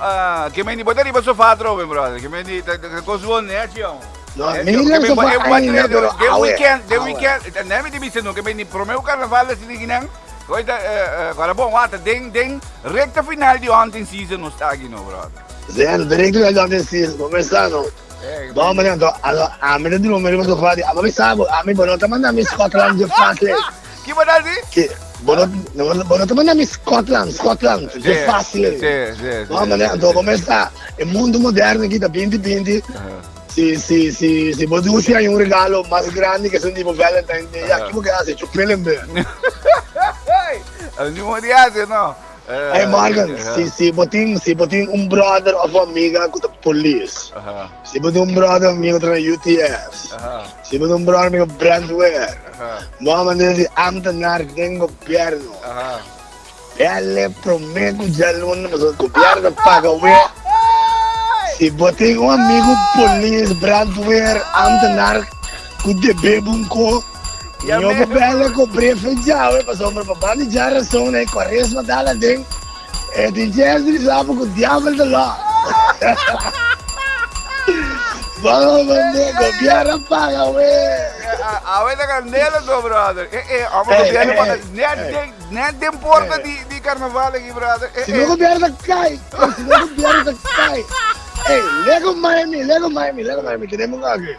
ke men di bo ta riba sofa atrobe brother. Ke men di ta kos bon nechi amo. No, mi no so pa ainda, pero De awe, weekend, de awe. weekend, ne mi te bisa no, ke men di prome carnaval asina kinan. Koita, agora bom, wata, den, den recta final di hunting season nos ta aki no, brother. Zen, de recta final di hunting season, começa no. Bom, mané, anto, alo, ami ta drumi riba sofa di, abo mi sa bo, ami bo no ta manda mi Scotland dje fácil. Ki bo ta di? Ki, bo no, bo no ta manda mi Scotland, Scotland, dje fácil. Si, si, si. Bom, mané, anto bo mi sa, e mundo moderno aki ta binti binti, si, si, si, si bo dushi hay un regalo mas grandi ke esun di bo Valentine Day, ya, ki bo ke hasi? Chupel en be. Ni bo di hasi, no. Hey Morgan, si si bo tin si bo tin un brother of un amiga ku ta polis, si bo tin un brother of amiga ku ta na UTS, si bo tin un brother amiga brandweer, bo a manera di ambtenaar den gobierno, bel e prome ku djaluna pasobra gobierno ta paga we. Si bo tin un amigu polis, brandweer, ambtenaar ku debe bo un ko. Yo bo bele ko brefe djawe pasobra pa banda dja rason na e kwaresma dal aden e tin chens di bisa bo ku diabel ta lò. Bo mande gobierno paga we. Awe ta candela to brother. Eh eh, amo gobierno paga net den net den porta di di carnaval aki brother. Eh Si no gobierno ta kai, si no gobierno ta kai. Ey, lego Miami, lego Miami, lego Miami, tenemos aki.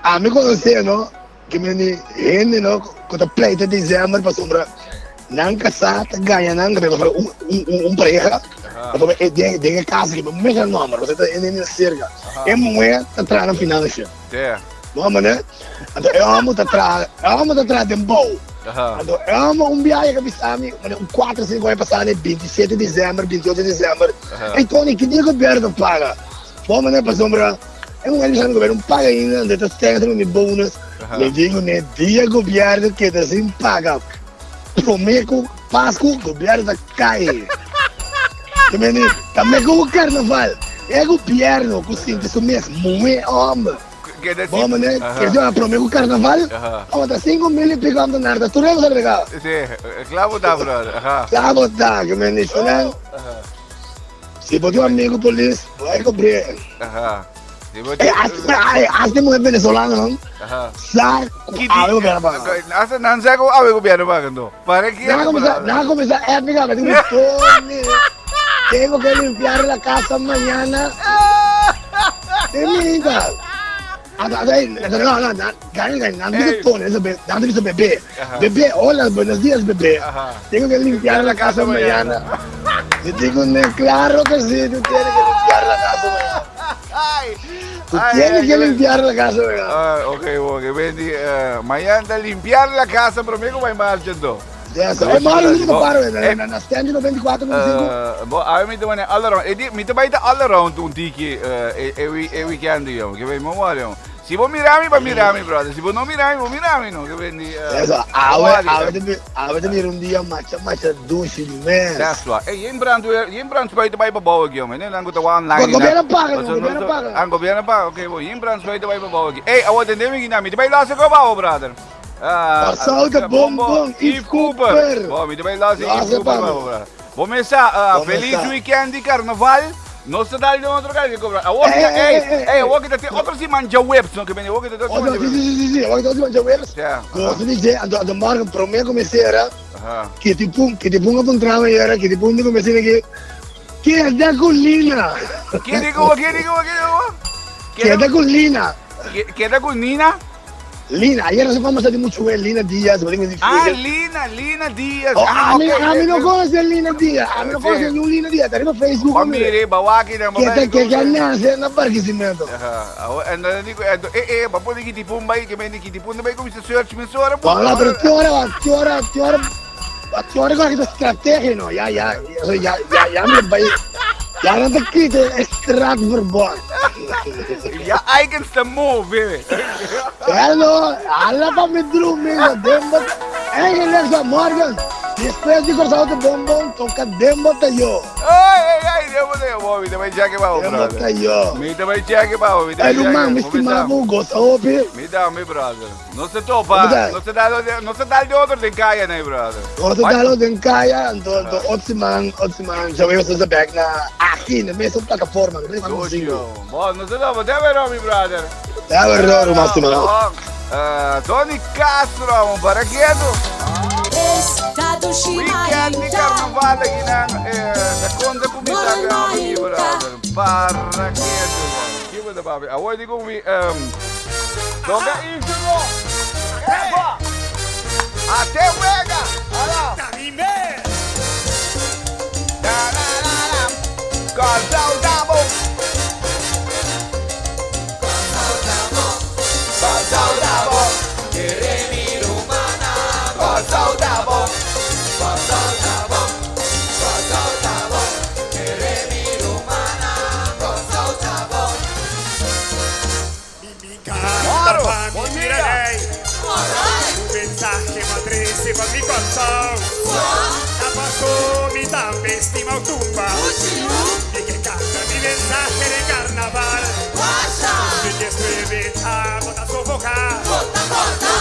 Ami konosé no ke meni hende no ku ta pleita december pasobra nan kasá ta gaña nan pasobra un un pareha pasobra e den den e kas aki mi mester nomber pasobra ta hende serka e muhé ta traha na finansha bo mane anto e homber ta traha e homber ta traha den bou anto e homber un biaha yega bisa mi mane un kuater sinku aña pasá 27 december 28 december ey Tony ki dia gobierno ta paga bo mane pasobra E muher bisa mi gobierno paga ainda, ande ta stenga riba mi bonus. Mi digo ne dia gobierno keda sin paga prome ku Pasku gobierno ta kai. Te meni tambe ku carnaval e gobierno ku sinti su mes muhe homber. Bo mane keda prome ku carnaval tabata 5000 y pico ambtenaar ta tur hende sa rega. Si, klaar ta brother. Klaar ta, ke meni shonan. Si bo tin un amigo polis, bo a cobr'é. Si bo tin... Eh, hasta e muher venezolano nan sa cu awe gobierno paga. Hasta nan sa cu awe gobierno paga anto. Para ki Nan a cuminsa, nan a cuminsa épica, mi tin Tony, tengo que limpiar la casa mañana. Te minta. No, no, no, nan bisa Tony, nan bisa bebé. Bebé, hola, buenos días, bebé. Tengo que limpiar la casa mañana. Yo digo, claro que sí, tú tienes que limpiar la casa mañana. Tú tienes que limpiar la casa mañana. Ah, ok, ok, Wendy. Mañana limpiar la casa, pero me como marcha entonces. Yes, eh, maar hoe moet paro na na stand 94 95. Bo, a mi te wane all around. E mi te bai ta all around un tiki e e weekend yo. Que bai mo wario. Si bo mira mi, ba mira mi, brother. Si bo no mira mi, bo mira mi no. Que bai Eso, awe, awe te awe te mira un dia macha macha dushi mes. That's why. Ey, yen brand yen brand spuiten bai pa bouw aki, hombre. Nee, nan ku ta online. Gobierno paga, gobierno paga. Ah, gobierno paga. Okay, bo, yen brand spuiten bai pa bouw aki. Ey, awo tende mi gina, mi te bai laatste ko bouw, brother. Kòrsou ta bon bon, Yves Cooper. Bo, mi ta bai laatste Yves Cooper bouw, brother. Bo mesa, feliz weekend di carnaval. Nos ta dal den otro kaya cobra. Awor ki ey, ey, awor ki ta tin otro siman djaweps, no ke bini, awor ki ta tin otro siman djaweps. Si, si, si, si, awor ki ta otro siman djaweps. Nos ta di anto anto morgen prome ku mi sera, kiti pun, kiti pun a puntra mi ayera, kiti pun di ku mi sera ki, keda ku Lina. Keda ku, keda ku, keda ku? Keda ku Lina. Keda ku Nina? Lina, ayer nos a conversa di mucho e Lina Diaz, bo tin Ah, Lina, Lina Diaz. Oh, ah, ami, okay. ami no conoce Lina Diaz, ami no conoce ni un Lina Diaz, ta riba Facebook. Ba mire, ba waki na, ba Que que que nace na Barquisimeto. Aha, en dan dico, eh eh, ba pone kitipun bai, que men kitipun bai comienza search mi sora. Hola, pero te ora, te ora, te ora. Te ora con estrategia, no, ya, ya, ya, ya, ya me bai. Ya no te quite straatverbod. Ja, Eikens te move. Hello, alla pa mi drumi, dembo. Eigenlijk zo, morgen. Después di Kòrsou te bonbon, toka dembo ta yo. Ay, ay, ay, dembo ta yo. Bo, mi ta bai check pa bo, Dembo ta yo. Mi ta bai check pa bo, mi ta bai check. Ay, ruman, mi stima bo, gosa hopi. Mi ta, mi brother. Nos ta topa, nos ta dal, nos ta dal de otro den kaya, nee, brother. Nos ta dal den kaya, anto, anto, otro siman, otro siman, djawe nos ta bek na aki, na mesun plataforma, na mesun Docio. Bon, nos ta topa, te wero, mi brother. Te wero, ruman stima. Bon, Tony Castro, amo para quieto. Estado Weekend di carnaval aki nan ta konta ku mi ta graba aki brother. Para ketu man. Kibo ta papia? Awor di ku mi toka isu no. Epa! Ate wega! Ala! Da da da da. Kòrsou ta bon. Kòrsou ta bon. Kòrsou ta bon. Kòrsou ta bon. Kòrsou ta bon. Kere mi rumannan. Kòrsou ta bon. Moro, bon dia. Un mensahe m'a trese pa mi Kòrsou. Ta pasó mi tambe stima tumba. Mi ke kanta mi mensahe den karnaval. Mi ke skrebe ta bo ta sofoká.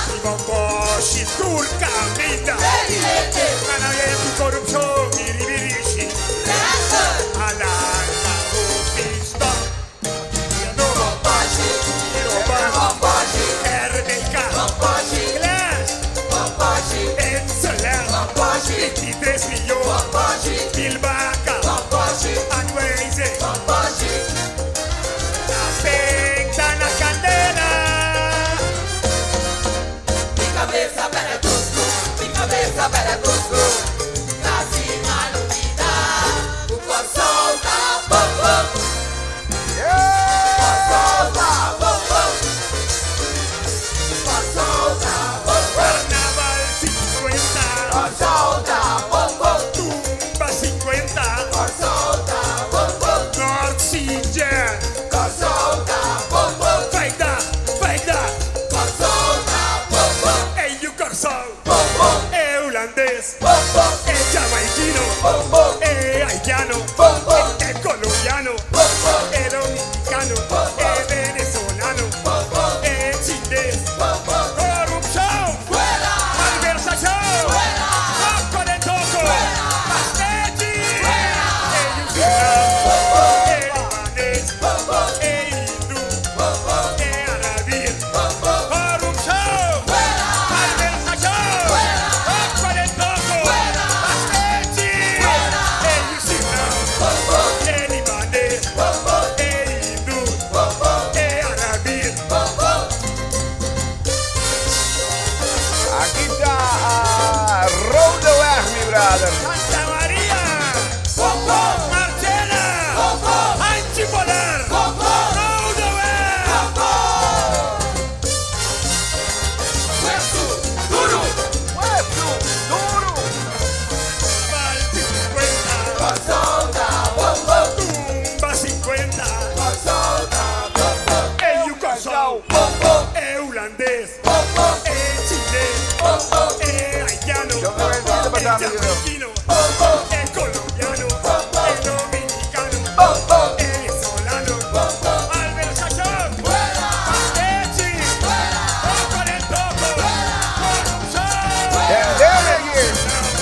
Mi bomboshi tur kaminda. Gana ku korupshon mi ribirishi. Alarma hopi stòp. RBK Glass Enseler 23 miljoen Bilbaka Anwijze Afecta na candela. Mi cabeza para Cusco, mi cabeza para Cusco. Casi malumida, un corazón ta bom bom. Corazón ta bom bom. Corazón ta bom bom. Carnaval 50. Corazón ta bom bom. Tumba 50. Corazón ta bom bom. North Sea Jam. Corazón ta bom bom. Feita, feita. Corazón ta bom bom. Ey, you Corazón. Bom bom. Eh, holandés. Bom bom. Eh, jamaiquino. Bom bom. Eh, haitiano. Bom bom. Eh, colombiano. Bom bom. Eh, dominicano. Bom bom. Eh, venezolano. Bom bom. Eh, chinés. Bom bom. Corrupción. Fuera. Malversación. Fuera. Toco de toco. Fuera. Pastechi. Fuera. Eh, yucatán. Eh, libanés. Bom bom. Eh, hindú. Bom bom. Eh, árabe. Bom bom. Corrupción. Fuera. Malversación. Fuera. Toco de toco. Fuera. Pastechi. Fuera. Eh, yucatán. Bom bom. Eh, libanés. Bom bom. Eh, hindú. Bom bom. Eh, árabe. Bom bom. Aki ta Rodeweg, mi brother. Santa Maria. Bom bom. Marchena. Bom bom. Antipolar. Bom bom. Rodeweg. Bom bom. Hueso duro. Hueso duro. Val 50. Corazón ta bom bom. Tumba 50. Corazón ta bom bom. Eh, Yucatán. Bom bom. Eh, holandés. Bom bom. Eh, chinés. Bom bom. Eh, haitiano. Yo no entiendo Eh, pasando, yo no. jamaiquino. Bom bom. Eh, colombiano. Bom bom. Eh, dominicano. Bom bom. Eh, venezolano. Bom bom. Malversación. Fuera. Pastechi. Fuera. Toco de toco. Corrupción. Dele aquí.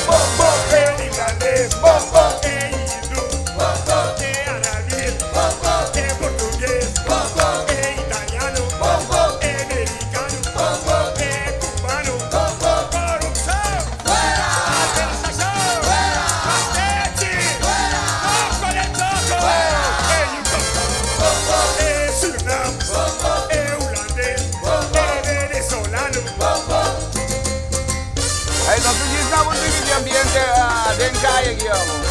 Bom bom. Eh, libanés. Bom bom. Eh, hindú. Bom bom. Eh, árabe. Bom bom. Eh, portugués. Bom bom. Eh, italiano. Bom bom. Eh, americano. Bom bom. Eh, cubano. Bom bom. Corrupción. Fuera. Malversación. Fuera. Pastechi. Fuera. Toco de toco. Fuera. Eh, Yucatán. Bom bom. Eh, Surinam. Bom bom. Eh, holandés. Bom bom. Eh, venezolano. Bom bom. Hey, nos estamos di ambiente den kaya aki, homber.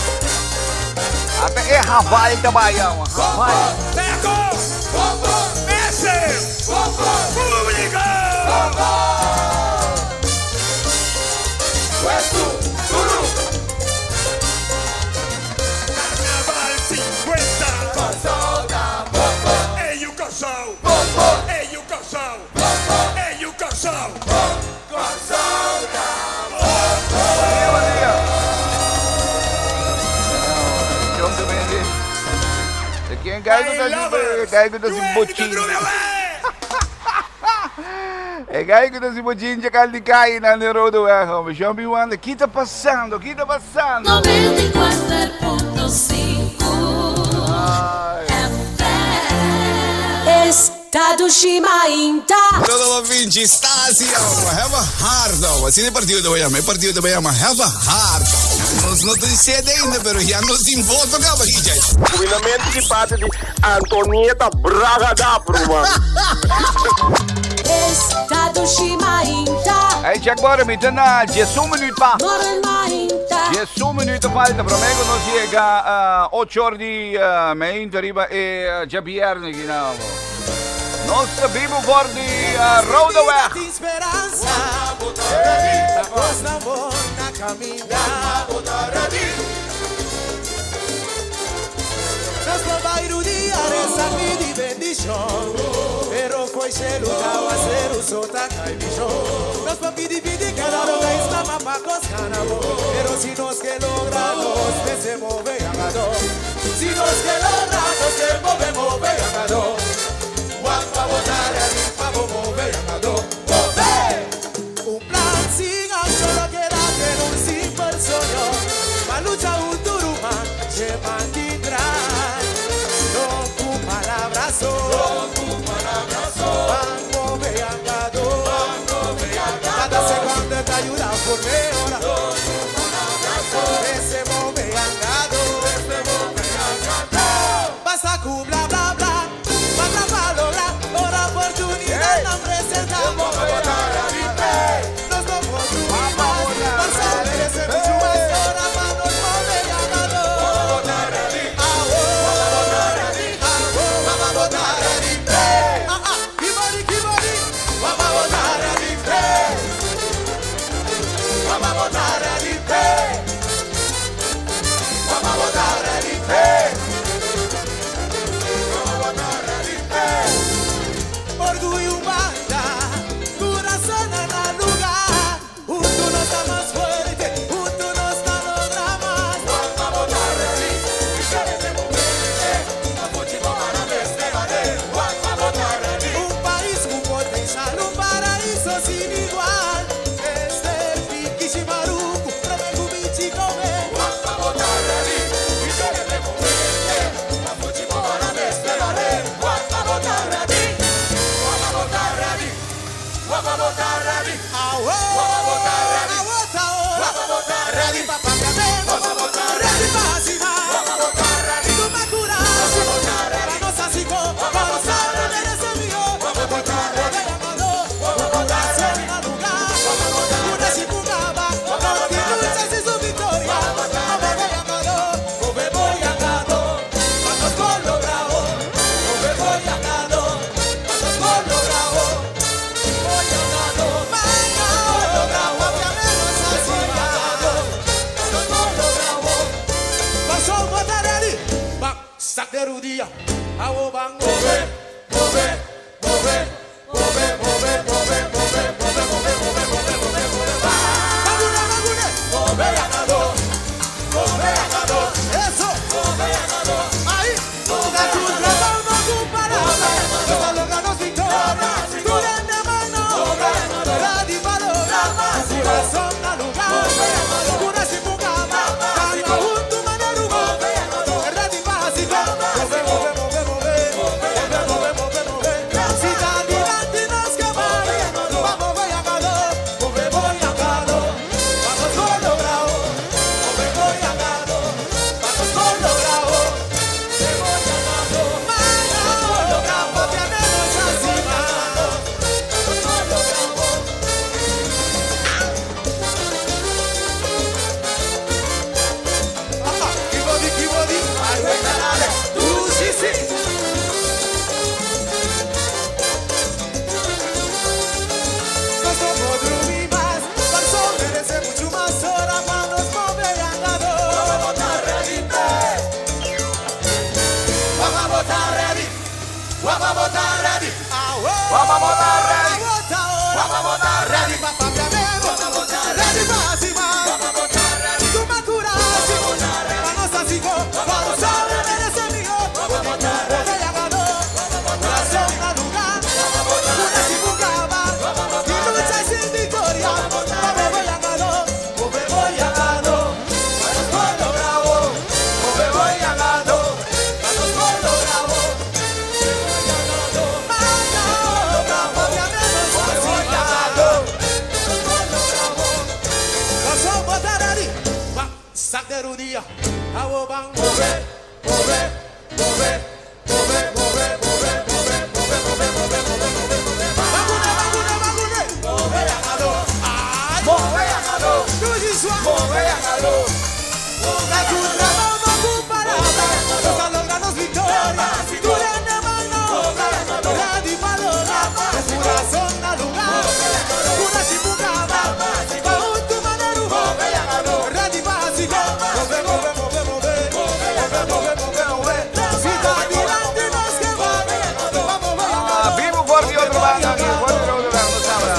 Ata e Hawaii tambe, homber. Hawaii. Beco. Bom bom. Ese. Bom bom. Público. Bom bom. Hueso duro. Carnaval 50. Corazón ta bom bom. Eh, Yucatán. Bom bom. Eh, Yucatán. Bom bom. Eh, Yucatán. Corazón ta Bom dia. John de Mendes. De quem cai no tá cai no botinho. E cai que tá botinho de caldi cai na Rodeweg, homber. Jean Biwanda, que tá passando? Que tá passando? 94.5 FM Estado Shimainta. Toda la vida. tin chistazi, have a heart, asina e partido ta bai yama, e partido ta bai yama have a heart. Nos no tin sede ainda, pero ya nos tin voto kaba, DJ. Cuminamento di parte di Antonieta Braga Dapper, man. Hey, check bora, mi ta na 11 minuut pa. 11 minuut falta, prome ku nos yega 8 or di mainta riba e djabièrnè aki na. Nos ta bibu for di Rodeweg. rudia. Awo ban move, move, move, move, move, move, move, move, move, move, move, move, move. Bagune, bagune, bagune. Move yangado. Ay, move yangado. Move yangado. Ah, vivo for di otro banda aquí, for di otro banda, sabra.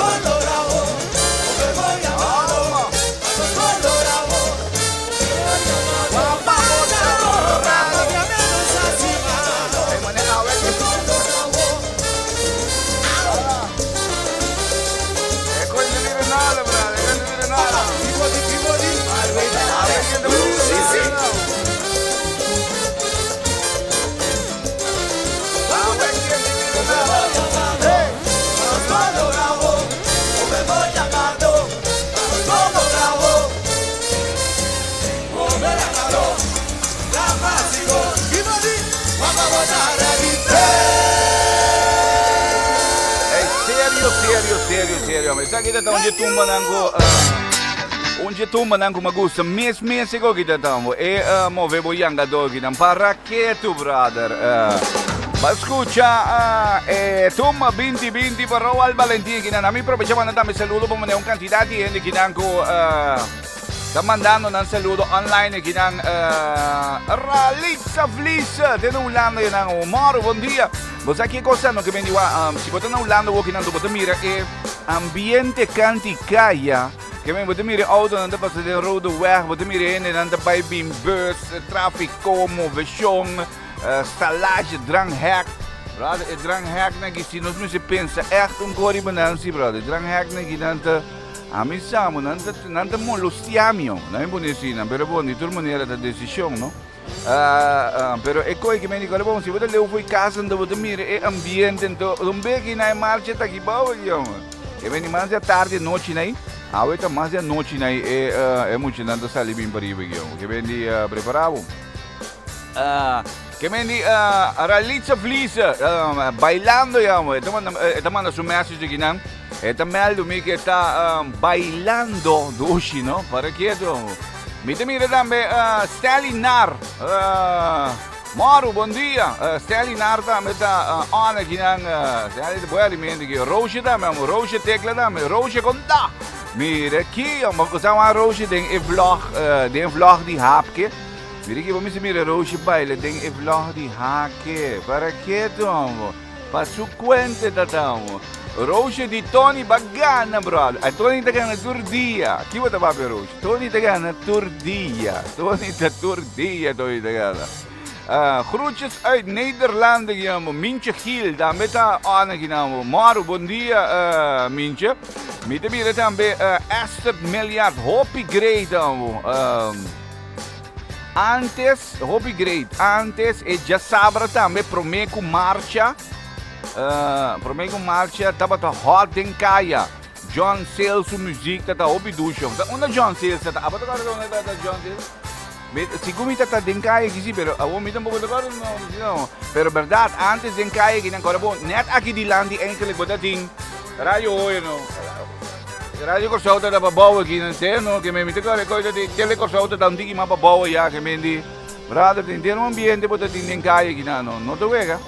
Hey, serio, serio, serio, serio. Me sa kita ta onde tumba nango. Onde tumba nango magusta. Mes mes ego kita tambo. E move bo yanga dogi nan para que tu brother. Ma escucha, tumba 20 20 para Roal Valentín kinan. A mí aprovecha mandar también saludo por mandar un cantidad de gente kinan ko Está mandando un saludo online kinan Ralitza Vlies de Holanda kinan Omar, bom dia. Você aqui cosa no que me digo, si você na Holanda wo kinan tu mira e ambiente canticaya. Que men você mira auto nanda passa de rode weg, você mira heen nanda bij bin bus, tráfico, movation, stalage, dranghek. Brother, e dranghek na si nos se pensa echt un gori banansi, brother. Dranghek na ginanta a mi samo, nanta nanta molostiamio, não é bonito, pero bom, de toda maneira da decisão, não? Pero é coisa que me digo, bom, se você leu foi casa, então você mira, é ambiente, então, um bem na marcha tá aqui, bom, e vem mais à tarde, noite, né? A oita mais à noite, né? É muito nada sali bem para ir, que vem de preparado. Que vem de Ralitza Vlies, bailando, ya, está manda su message aqui, não? Está meldo mi que está bailando, dushi, no? Para quieto. Mira, mira também, Stanley Nar. Mauro, bom dia. Stanley Nar também está on aqui, não? Stanley, boa alimento aqui. Roche também, Roche Tecla também. Roche conta. Mira aqui, você uma Roche tem vlog, tem vlog de hapke. Mira aqui, vamos mirar Roche baile, tem vlog de hake. Para quieto, Para su cuenta, tatamo. Roche di Tony Bagana, brother. A Tony ta gana tur dia. Aqui vou tabar Roche. Tony ta gana tur dia. Tony ta tur dia, Tony ta gana. Groetjes uit Nederland, Mintje Giel. Daar met haar Anne, Mauro, bom dia, Mintje. Mite mira também Esther Miljard, Hoppy Great. Antes, Hoppy Great, antes, e já sabra também, prometo marcha. Prometo marcha, tava tá hot em caia. John Sales, su muziek, tá hobby douche. Onda John Sales, tá, abata cara onda tá John Sales. Sigo tá den caia aqui, sim, pero a homem tampouco tá agora não, não. Pero verdade, antes den caia aqui, agora bom, net aqui de landi enkele bota ding. Radio hoor no. Radio Corsou tá para bouwen aqui, não sei, no, que me mete agora coisa de tele Corsou tá um ding maar para bouwen ja, que me di. Brother, tem um ambiente bota ding den caia aqui, não, não, não te wega.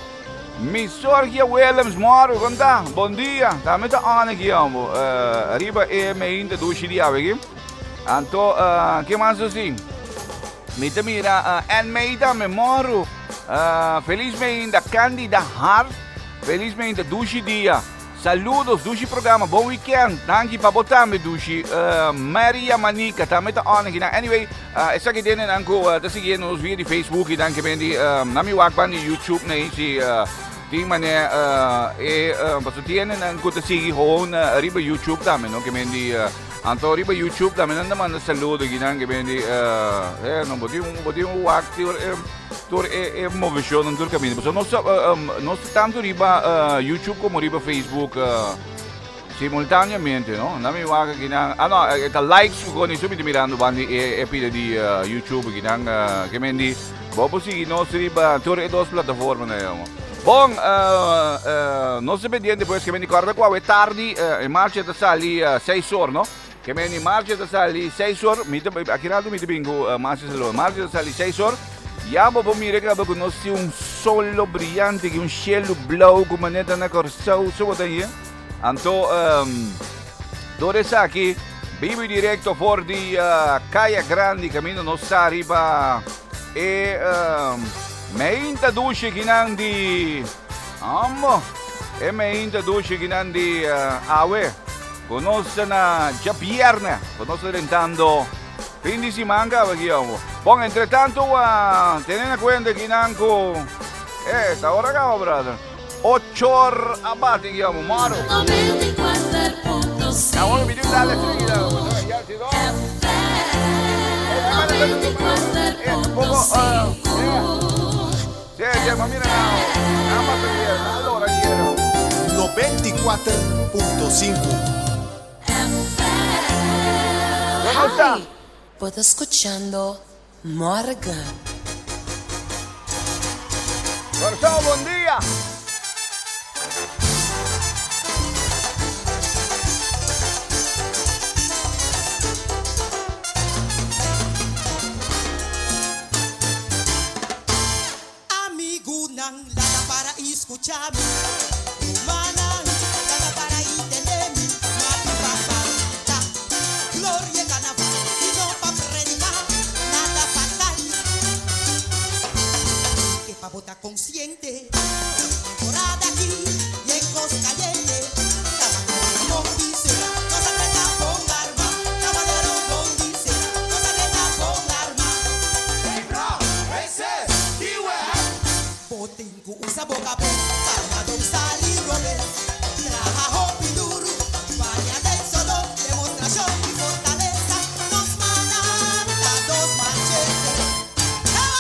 Miss Sorgia Willems, Mauro, conta. Bom dia. Tá met Anne aqui, amo. Arriba e me ainda do Chile aqui. Anto, que mais assim? Me te mira, en meida me moro. Felizmente Candida Hart. Felizmente dushi dia. Saludos, dushi programa. Bom weekend. Danke pa botar me dushi. Maria Manica, tá met Anne aqui. Anyway, essa aqui tem anko, tá seguindo nos via de Facebook e danke bem de na mi wakban de YouTube, né, si tem mané e paso tiene anko te sigue gewoon arriba YouTube também, no, que bem de anto arriba YouTube também anda manda saludo aqui, que bem de não boti um wak tur e movition no tur caminho. Paso nós tanto riba YouTube como riba Facebook. Simultaneamente, no? Na mi wak akinan, ah no, e ta likes ku koni su mi ta mirando bandi e e pida di YouTube akinan, ke men di bo por sigui nos riba tur e dos plataformanan ei amo. Bon, nos ta pendiente pues ke men di kòrda ku awe tardi e marcha ta sali seis or, no? Ke men di marcha ta sali seis or, mi ta aki rato mi ta bin ku Marcia Salomon. Marcha ta sali seis or, ya bo por mira kaba ku nos tin un solo briyante, un shelu blou ku manera na Kòrsou, so bo ta hia? Anto door esaki bibo y directo for di Kaya Grandi caminda nos sa riba e meinta dushi kinan di amo e meinta dushi kinan di awe cu nos ta na djabierne cu nos ta drentando fin di siman caba aki amo. Bon entre tanto tene na cuenta kinan cu eh ta ora caba brother. Ochor a bati guiamo moro. 94.5. Hi, bo ta scuchando Morgan. Kòrsou bon dia! Amigunan laga para i skucha mi Rumannan laga para i tende mi Mapi pa canta gloria carnaval I no pa predica nada fatal Ke pa bo ta consciente Temporada aki yen cos cayente Tabakalero bon di sera Nos a trata bon arma Tabakalero bon di sera Nos a trata bon arma Hey bro, hey sis, Bo tin ku usa bo kabes pa madon sali robes. Traha hopi duru, baña den solo, demostrashon di fortalesa. Nos manan ta dos machete. Ewa!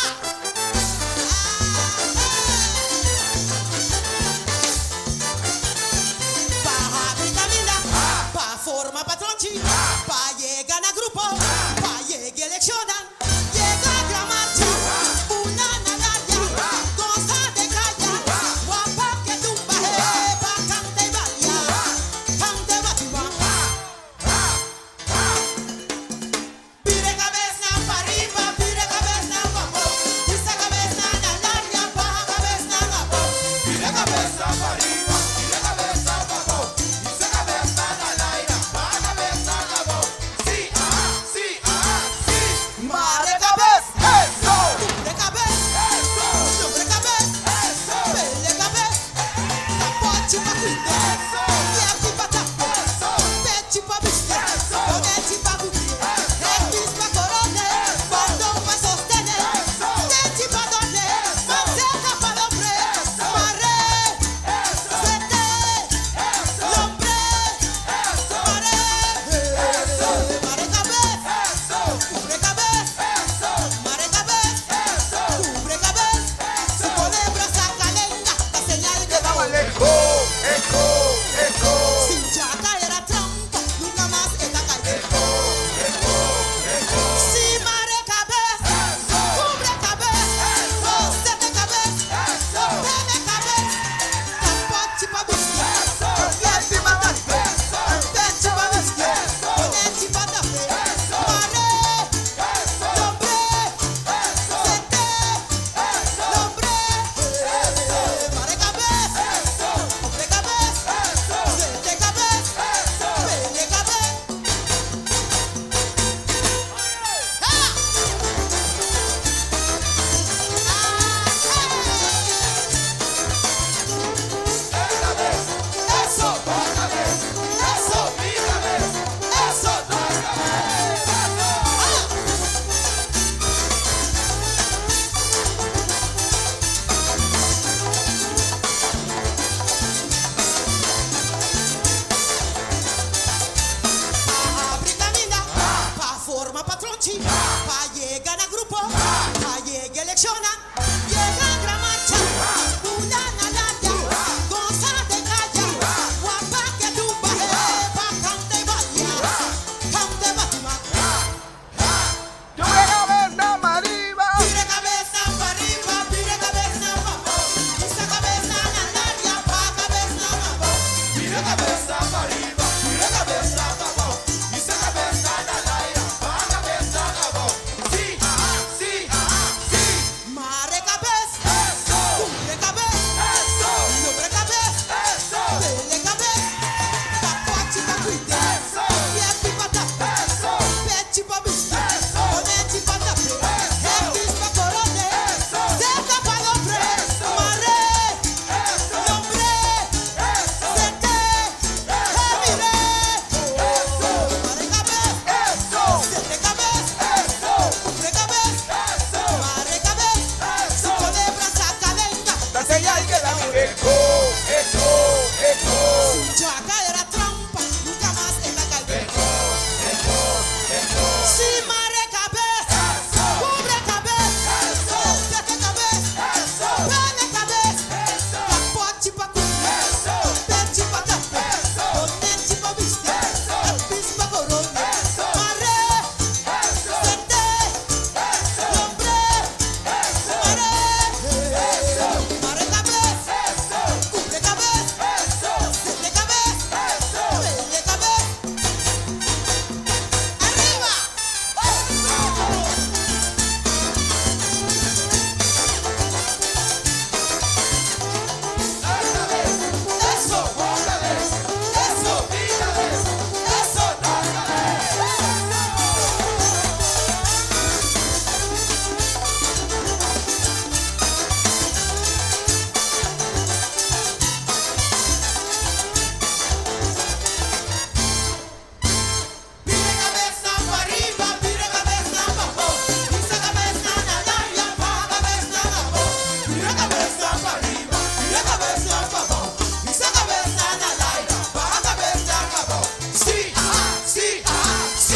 Pa habri kaminda, pa forma patronchi, pa yega na grupo, pa yega elekshonnan. Yega gran marcha, una na laria, goza den kaya, wapa ke tumba he, pa kanta i balia, kanta i batiba. Bira e kabesnan pa riba, bira e kabesnan pa abou, hisa kabesnan na laria, baha kabesnan abou. Bira e kabesnan pa riba, bira e kabesnan pa abou, hisa kabesnan na laria, baha kabesnan.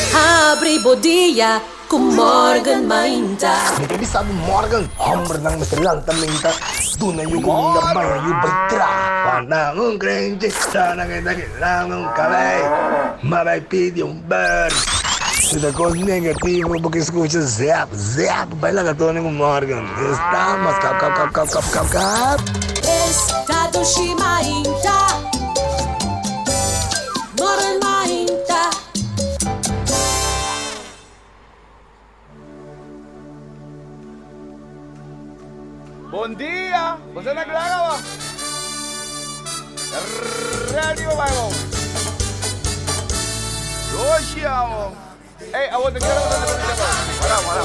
Habri bo dia ku Morgan Mainta. Mi ta bisa bo Morgan, hombernan mester lanta menta, duna yu kuminda, baña yu bai traha. Wanta un krenchi, ta na keda keda un kabei, ma bai pidi un bèr. Si ta kos negativo bo ke skucha zèp, zèp, bai laga Tony ku Morgan. Estamos kap kap kap kap kap kap kap. Esta dushi mainta, Morgan Mainta. Bon dia! Boso na kla kaba? Ready pa bai bo? Doshi amo! Ey, awor ta kere boso na kamita kaba? Wara, wara.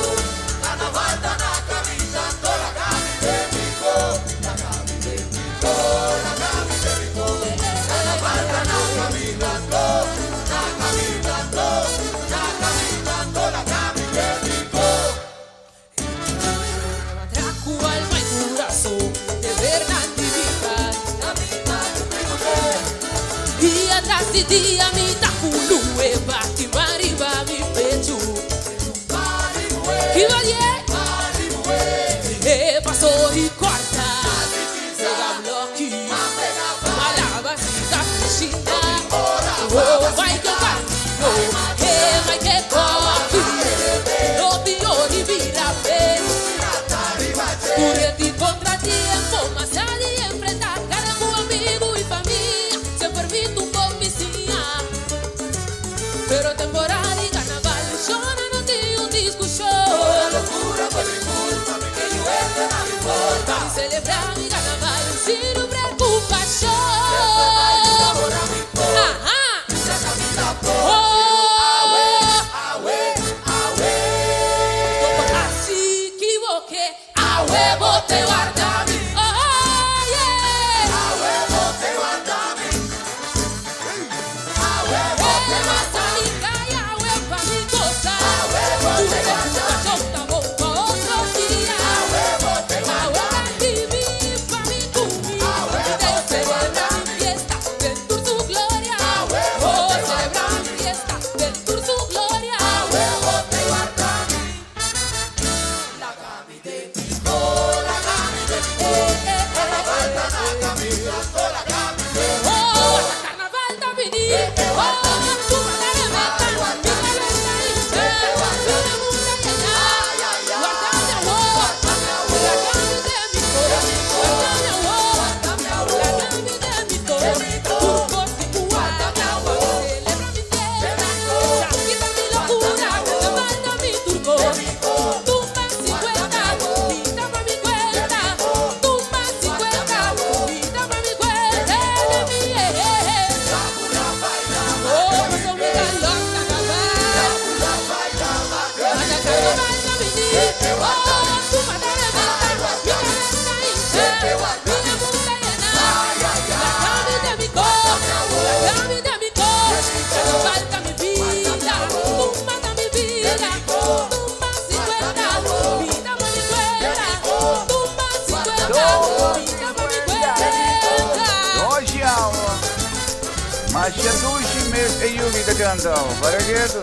kanta, para ketu.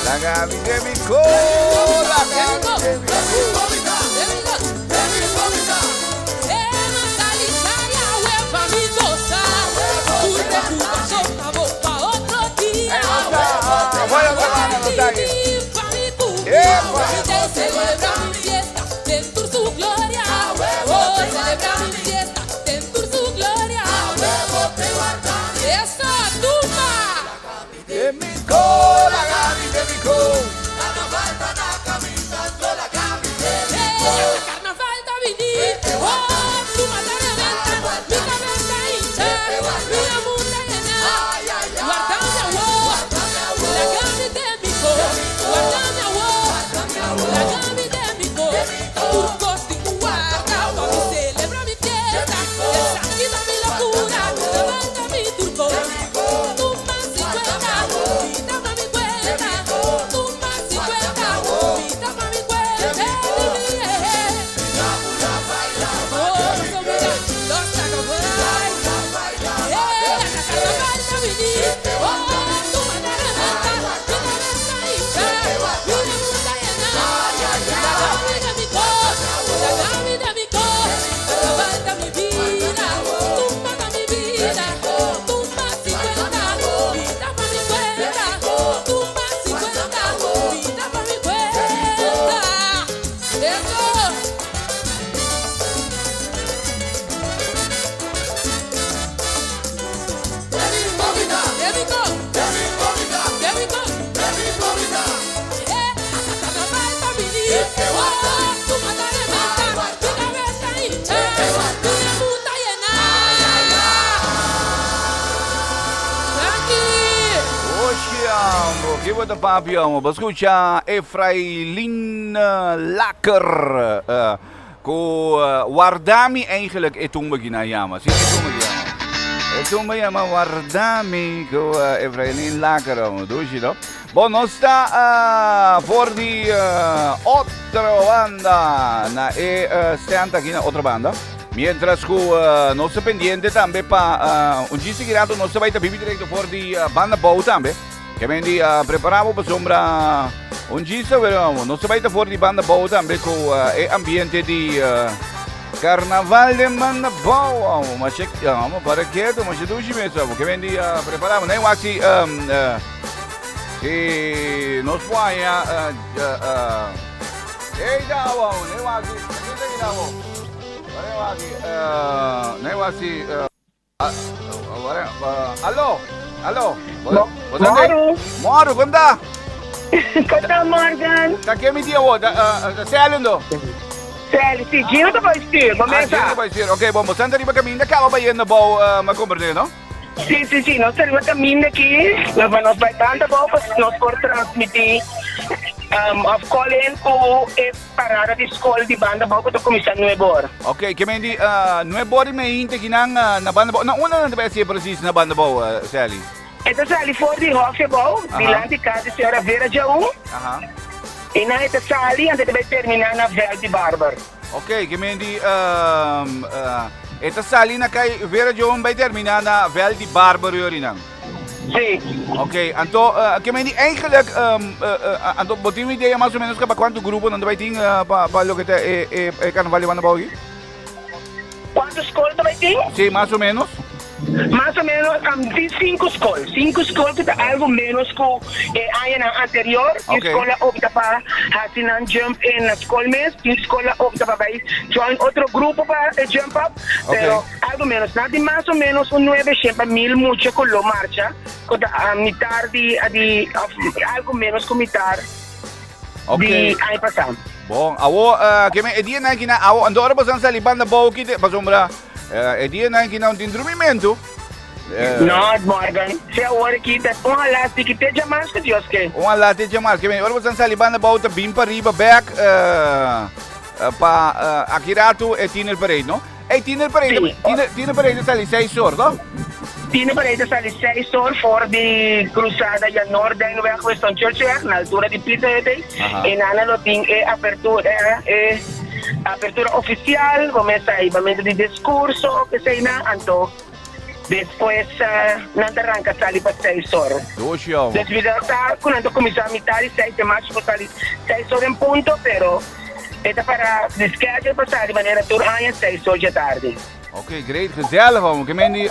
Laga mi den mi ko, laga mi den mi ko. Ki bo ta papia amo? Bo skucha Efrailin Laker ku Wardami eigenlijk e tumba ki nan yama. Si e tumba ki yama. E tumba yama Wardami ku Efrailin Laker amo. Dushi no? Bon, nos ta for di otro banda na e stand aki na otro banda. Mientras ku nos ta pendiente tambe pa un djis di rato nos ta bai ta bibi directo for di banda bou tambe. Ke men di prepara bo pasobra un djis ta wera nos ta bai ta for di banda bou tambe ku e ambiente di carnaval den banda bou. Amo ma che amo para keto ma che dushi mes amo. Ke men di prepara bo. Nee wak si si nos por haña Ey dawo nee wak si nee wak si nee wak si Alo, alo. Moru. Moru, kon ta? Kon ta, Morgan? Ta ke mi dia wo? Sally ndo? Sally, si Gino ta bai stuur, bo mesa. Gino ta bai stuur. Ok, bon, bo santa riba kaminda kaba bayendo bou ma komprende, no? Si, si, si, nos ta riba kaminda aki, nos nos bai banda bou pa nos por transmití of call in ku e Parada di skol di banda bou ku ta kuminsá nuebe or. Ok, ke men di nuebe or i meinte kinan na banda bou. Na unda nan ta bai hasié presis na banda bou, Sally? E ta sali for di Hofje bou, dilanti kas di señora Vera Jaun. I nan e ta sali anto e ta bai terminá na Veld di Barber. Ok, ke men di e ta sali na kai Vera Jaun bai terminá na Veld di Barber yorinan. Sí. Ok, anto ke men di eigenlijk anto bo tin un idea mas o menos pa kuantu grupo nan ta bai tin pa pa loke ta e e e karnaval di Banda Bou aki? Kuantu skol ta bai tin? Sí, mas o menos. Mas o menos tin sinku skol. Sinku skol ku ta algu menos ku e añanan anterior. Tin skol a opta pa hasi nan jump in na skol mes, tin skol a opta pa bai join otro grupo pa e jump up. Pero algo menos, nan tin mas o menos un nuebe shen pa mil mucha ku lo marcha, ku ta a mitar di di of algo menos ku mitar di aña pasá. Bon, awo ke men e dianan aki nan awo anto ora boso sali banda bou ki te pasobra e dianan aki nan tin drumimentu. No, Morgan, si awor aki ta un hala si ki te djamas ku Dios ke. Un hala te djamas, ke men ora boso sali banda bou ta bin pariba bek. Pa aki ratu e tiener parade, no? Ey, tiener parade, Sí. tiener, tiener parade ta sali seis or, no? Tiener parade ta sali seis or for di Cruzada ya Noorduinweg, Winston Churchillweg, na altura di Pizza Hut ey. Aha. E nana lo tin e apertura, e apertura oficial, bo mester hibamento di discurso, keseynan, anto. Despues nan ta ranka sali pa seis or. Dushi omo. Dus mi ta sa ku nan ta kuminsá mitá di seis, e marcha por sali seis or en punto, pero e ta para di schedule pa sali manera tur aña seis or dje tardi. Ok, great, gezellig omo. Ke men di,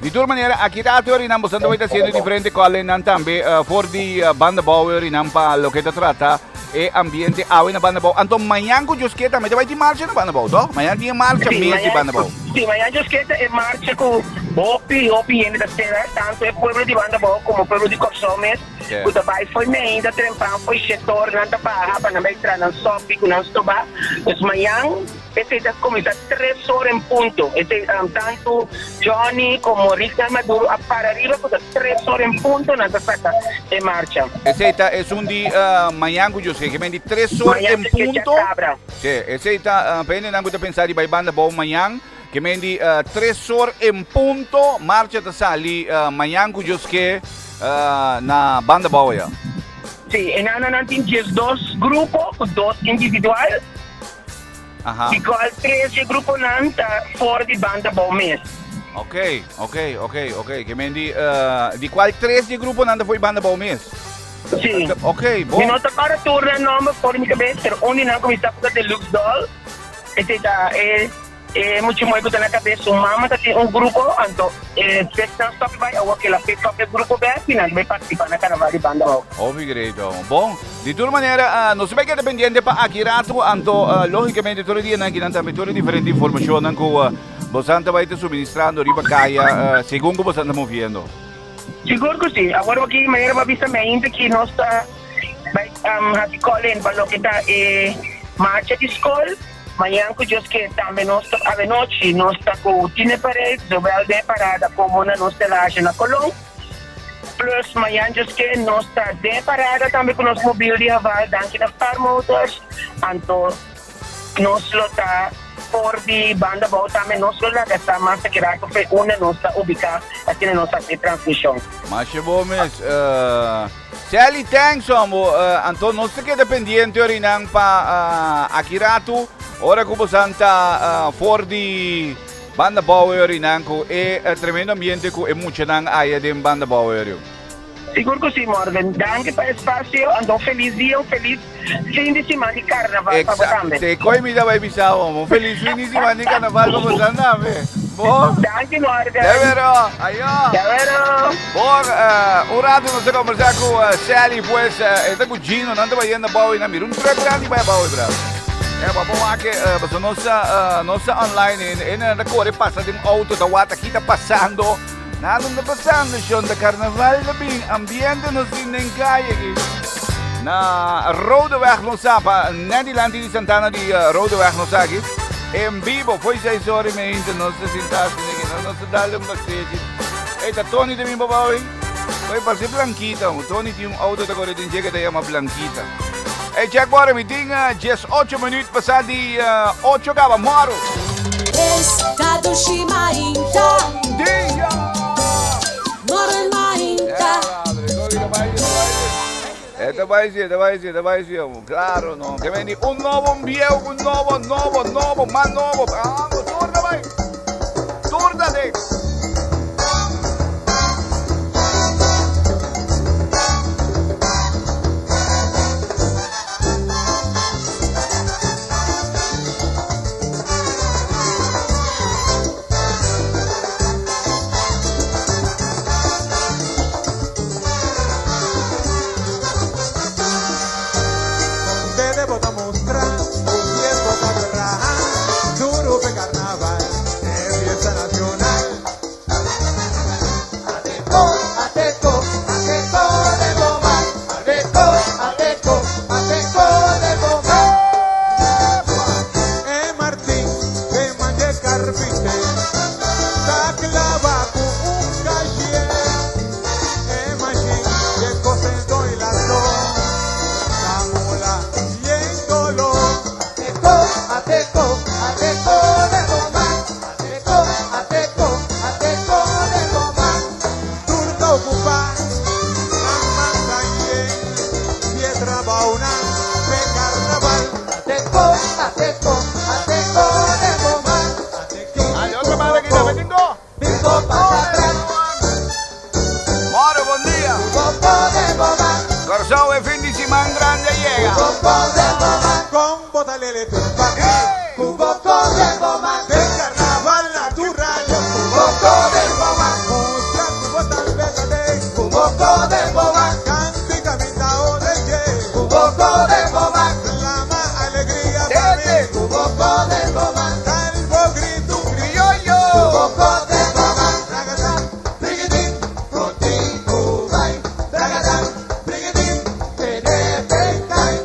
di tur manera aki rato ori nan boso ta ta haciendo diferente callennan tambe for di Banda Bou ori nan pa loke ta trata e ambiente awe na Banda Bou. Anto mañan ku Dios ke tambe ta bai tin marcha na Banda Bou, toh? Mañan tin e marcha Sí, mes di mañan, Banda Bou. sí, mañan Dios ke ta e marcha ku hopi, hopi hende ta spera, tanto e pueblo di Banda Bou komo pueblo di Kòrsou mes, Sí. ku ta bai fo'i meinta trempan, fo'i shetor nan ta baha pa nan bai traha nan sòpi ku nan stobá. Dus mañan Esei ta kuminsá tres ora en punto. Esei tantu Johnny komo Rignal Maduro a para riba ku ta tres ora en punto nan ta saka e marcha. Esei ta esun di mañan ku José, ke men di tres ora en punto. Sí, esei ta pa hendenan ku ta pensa di bai banda bou mañan, ke men di tres ora en punto marcha ta sali mañan ku José na banda bou aya. Sí, e nan tin 12 grupo ku dos individual. Aha. Di cual tres dje gruponan ta for di Banda Bou mes. Ok, ok, ok, ok. Ke men di, eh, di cual tres dje gruponan ta for di Banda Bou mes? Sí. Ok, bon. Mi no ta para tur nan nomber for di mi cabes, pero un di nan cu mi sa cu ta Deluxe Doll. Esey ta e. E mucha muhé ku ta na kabes su mama ta tin un grupo, anto e pesnan stòp bai awor ke el a pick up e grupo bèk i nan ta bai partisipá na karnaval di Banda Hou. Hopi great homo. Bon, di tur manera nos ta bai keda pendiente pa aki rato, anto logicamente tur e dianan aki nan tambe tur e diferente informacionnan ku bosan ta bai ta suministrando riba kaya segun ku bosan ta moviendo. Sigur ku si. Awor aki manera bo a bisa mi ainda ki nos ta bai hasi call in pa loke ta e marcha di skol. Mañan ku Dios ke tambe nos ta avenochi nos ta ku Tine Parade, zowel den e parada komo na nos telage na Colon. Plus mañan Dios ke nos ta den e parada tambe ku nos mobil di Haval danki na Star Motors. Anto nos lo ta for di banda abou tambe nos lo laga sa mas aki rato fe unda nos ta ubika asina nos hasi e transmishon. Masha bo mes. Sally thanks hombo anto nos ta keda pendiente orinan pa aki ratu ora ku bosan ta for di Banda Bouw orinan ku e tremendo ambiente ku e muchanan aya den Banda Bouw ori. Sigur ku si Morgan, danki pa espasio anto un felis dia un felis fin di siman di karnaval pa bo tambe. Exacto, koe mi ta bai bisa bo, un felis fin di siman di karnaval pa bosan tambe. Bo? Danki Morgan. Te vero, ayo. Te vero. Bon, un rato nos a conversa cu Sally, pues e ta cu Gino, nan ta bayendo abao y nan mira un truck grandi bay abao bra. E pa bo wak paso nos ta nos ta online en en ta core pasa den auto ta wak aki ta pasando. Nada no ta pasando shon, ta carnaval ta bin, ambiente nos tin den calle aki. Na Rodeweg nos sa pa net dilanti di Santana di Rodeweg nos aki. En vivo, foi 6 ora y media nos ta sinta asina aki, nos ta dale un bastechi. Ey, ta Tony ta bin pa bou ey? Oye, parse Blanquita. Tony tin un auto ta kore den dje ke ta yama Blanquita. Ey, check bora, mi tin 18 minuut pasa di 8 kaba. Moro! Esta dushi mainta. Bon dia! Moro mainta. E ta bai si, e ta bai si, e ta bai si. Claro, no. Ke men di un nobo, un bieu, un nobo, nobo, nobo, mas nobo. Vamos, tur ta bai. Tur ta den. Ale, otro banda aquí también, Bingo. Bueno, bon dia. Kòrsou e fin di siman grandi a yega. Con botalele tumba Cuboco de goma Del carnaval natural Cuboco de goma Mustra cubotal pégate Cuboco de goma Canti caminda odenye Cuboco de goma Clama alegría pa mi Cuboco de goma Calvo grito criollo Cuboco de goma Ragatán, brigitín, botín, cubay Ragatán, brigitín, tenepecay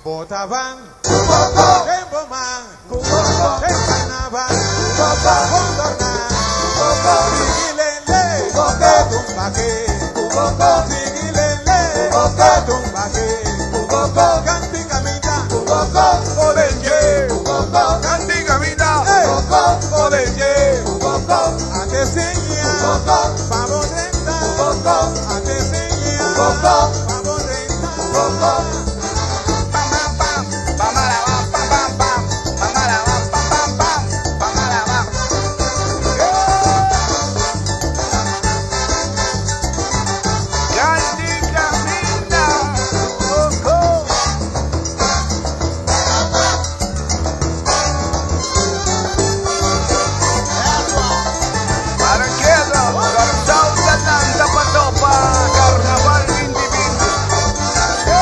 Botaban, Cuboco, Temboman, Cuboco, del carnaval, Cuboco, Condorna, Cuboco, Rigilele, Cuboco, Tumbaque, Cuboco, Rigilele, Cuboco, Tumbaque, Cuboco, Canticamita, Cuboco, Odenye, Cuboco, Canticamita, Cuboco, Odenye, Cuboco, Ateseña, Cuboco, Pavo Renta, Cuboco, Ateseña, Cuboco, Pavo Renta, Cuboco. Para queda, Kòrsou ta lanta pa topa Karnaval 2020.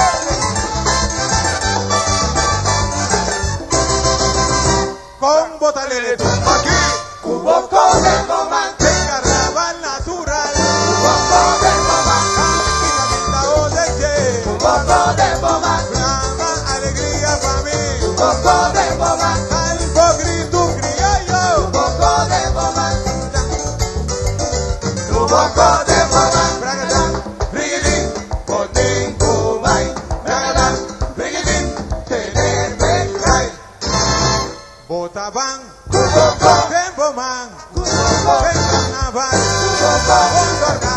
Con botalele tumba aquí, cuboco de goma, del carnaval natural, cuboco de goma, cantina odenye, cuboco de goma, clama alegría pa' mí, cuboco de goma, algo grito criollo, cuboco de goma, cuboco de goma, bragadán, briguilín, botín, cubay, bragadán, briguilín, tenepecay. Botaban, Cuboco, Temboman, Cuboco, del carnaval, Cuboco, Condorna,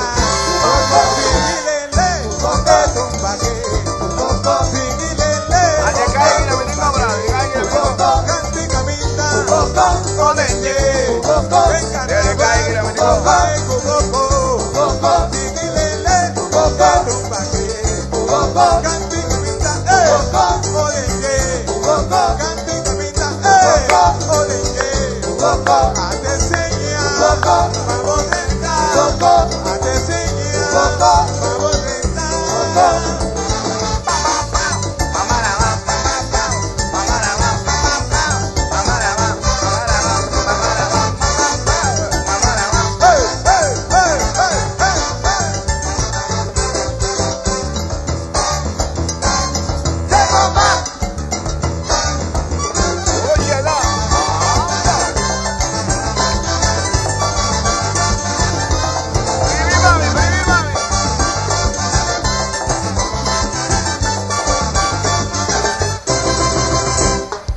Cuboco, Vigilele, Cuboco, Tumbaque, Cuboco, Vigilele, Cuboco, Canticamita, Cuboco, Odenye, Cuboco, del carnaval, Cuboco, Cuboco, Cuboco, Vigilele, Cuboco, Tumbaque, Cuboco, Canticamita, Cuboco, Odenye, Cuboco, Canticamita, Cuboco, Odenye, Cuboco, Ateseña, Cuboco, Pavoneta, Cuboco, Ateseña, Cuboco, Pavoneta, Cuboco.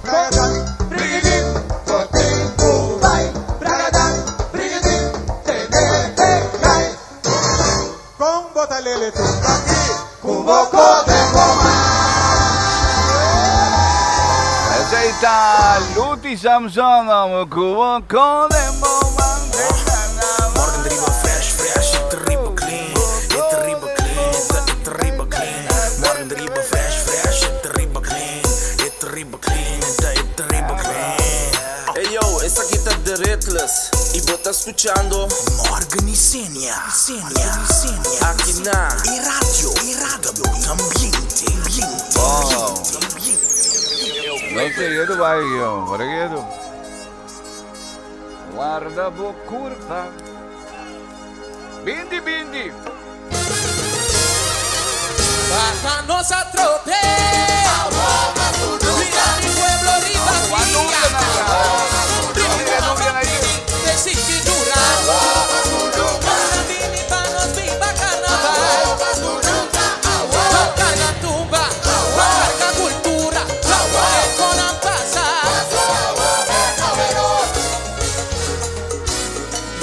Bragadán, briguilín, botín, cubay, bragadán, briguilín, tenepecay. Con botalele tumba aquí, cuboco de goma. Esei ta Luti Samson, Cuboco de Morgen riba fresh, fresh, it riba clean, it riba clean, it riba clean. Morgen riba fresh, fresh, it riba clean, it riba clean, it riba clean. Hey yo, esaki ta The Ritless y bo ta scuchando Morgan y Senia, Senia, Senia. Aki na E radio, e radio, ambiente, ambiente, ambiente, ambiente. No sé, yo te voy, yo, por aquí tú. Guarda bo curva. Bindi, bindi. Baja nos atropella. Mira mi pueblo riba De Siquidura. Viva carnaval. Carga tumba, carga cultura, con pasa.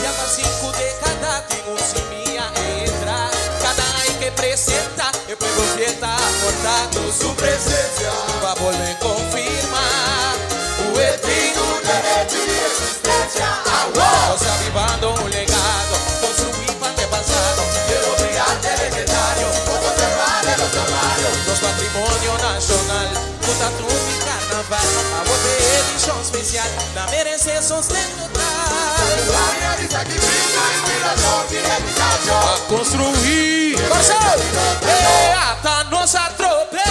Ya va cinco décadas, tengo semilla entra. Cada año que presenta, el pueblo fiesta aportando su presencia. Va a volver a confirmar. O eterno derecho de existencia. Agua, avivando un legado, construir para pasado. Atenshon spesial, nan meresé sosten total. Pa konstruí Kòrsou, e ata nos a trop'é.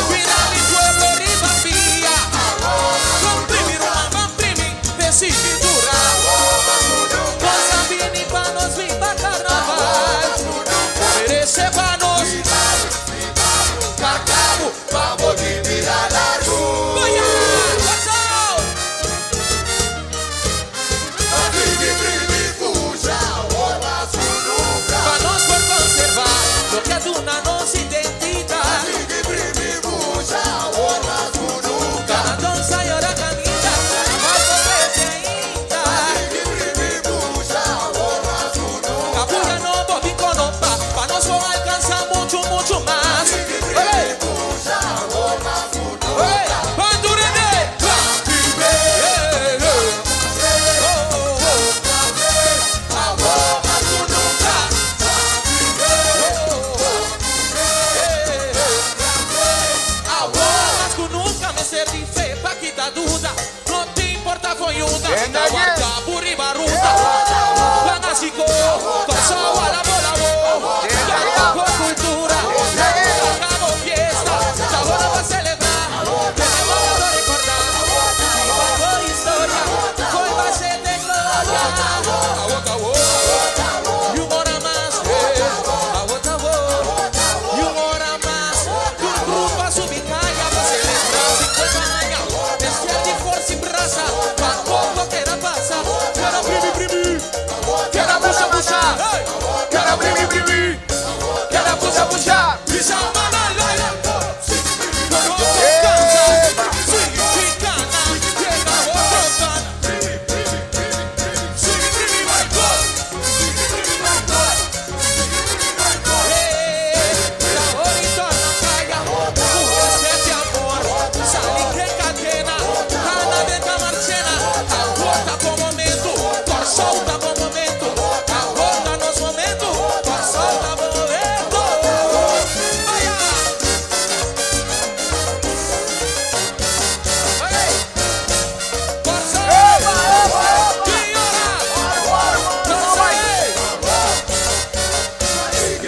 Cuida mi pueblo riba pia. Ban primi ruman, ban primi, p'e sigui dura. Nos a bini pa nos biba karnaval. Meresé pa nos. Kargabu pa bo di bira largu. Baya! Kòrsou! Pa nos por konservá loke a duna nos identidat. Kada dansa i ora kaminda, mas por krese ainda. Kabuya nobo bin konopa, pa nos por alkansá muchu, muchu mas. Hey! Hey! Ban tur hende!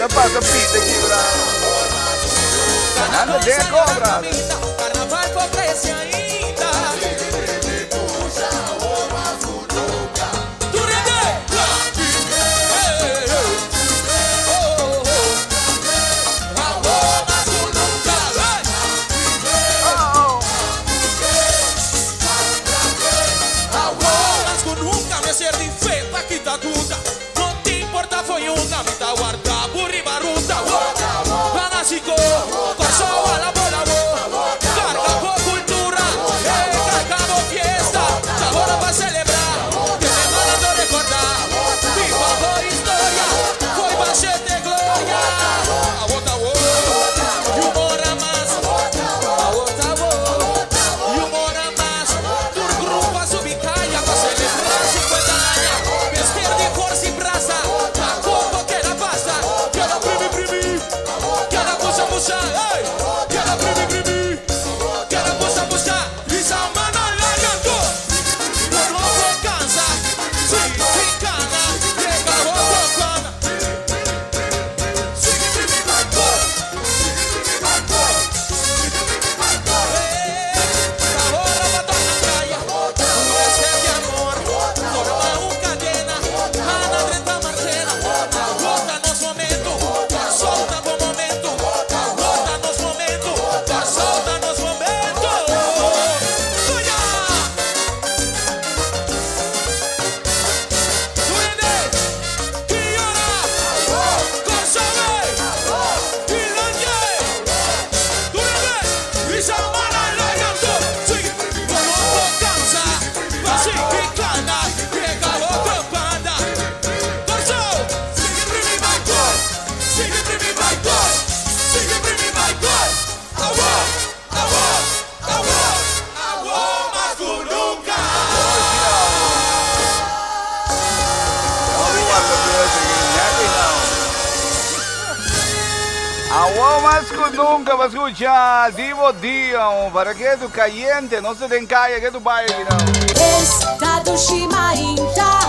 Ya pasa pita aquí, bra. Ganando de cobra. Awor mas ku nunka pa skucha Divo Dio para ke tu kayente no se den kaya ke tu bai no. Esta dushi mainta.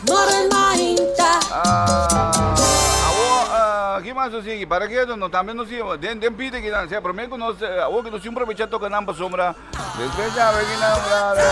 Morgen mainta. Awor ki mas nos sigui para ke no tambe nos sigui den den pide kinan sea prome ku nos awor ku nos tin probecha toka nan pasobra despues ya we kinan brother.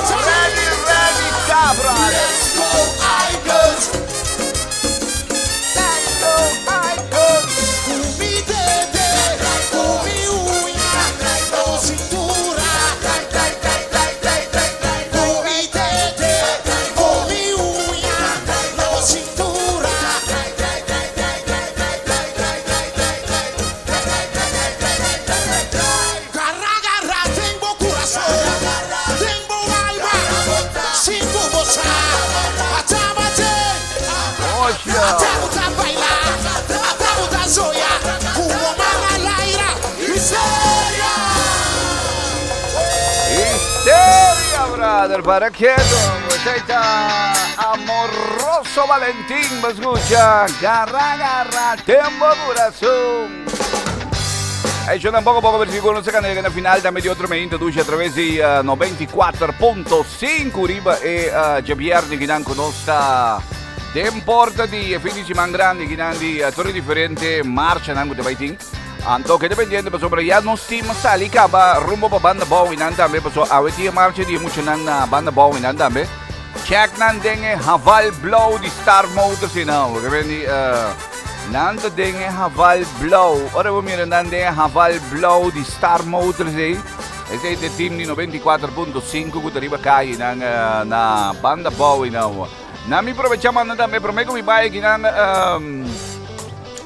Ready, ready, cabra! Let's go, Icons! Let's go, Icons! Ku mi dede, ku mi uña, ku cintura. Ku mi dede, ku mi uña, ku cintura. Garra, garra, tengo corazón, tengo alma, sin tu gozar. Atámate, atámate a bailar, atámate a soñar, como mala laira, histeria. Histeria, brother, para quieto. Está Amoroso Valentín, me escucha. Garra, garra, tempo corazón. Hecho tampoco poco versículo, no se gana na final tambe di otro me introduce a través di 94.5 riba e uh, djabièrnè kinan ku nos ta den porta di e fin di siman grandi kinan di uh, tur e diferente marchanan ku ta bai tin. Anto keda pendiente pasobra ya nos team a sali kaba rumbo pa Banda Bou i nan tambe paso awe tin e marcha di e muchanan na Banda Bou i nan tambe. Check nan den e Haval Blou di Star Motors i nan. Porque ven di uh, Nan ta den e Haval blou. Ora bo mira nan den e Haval blou di Star Motors ei, esei ta e team di 94.5 ku ta riba kaye nan na banda bou ei nan. Nan mi probecha manda tambe prome ku mi bai aki nan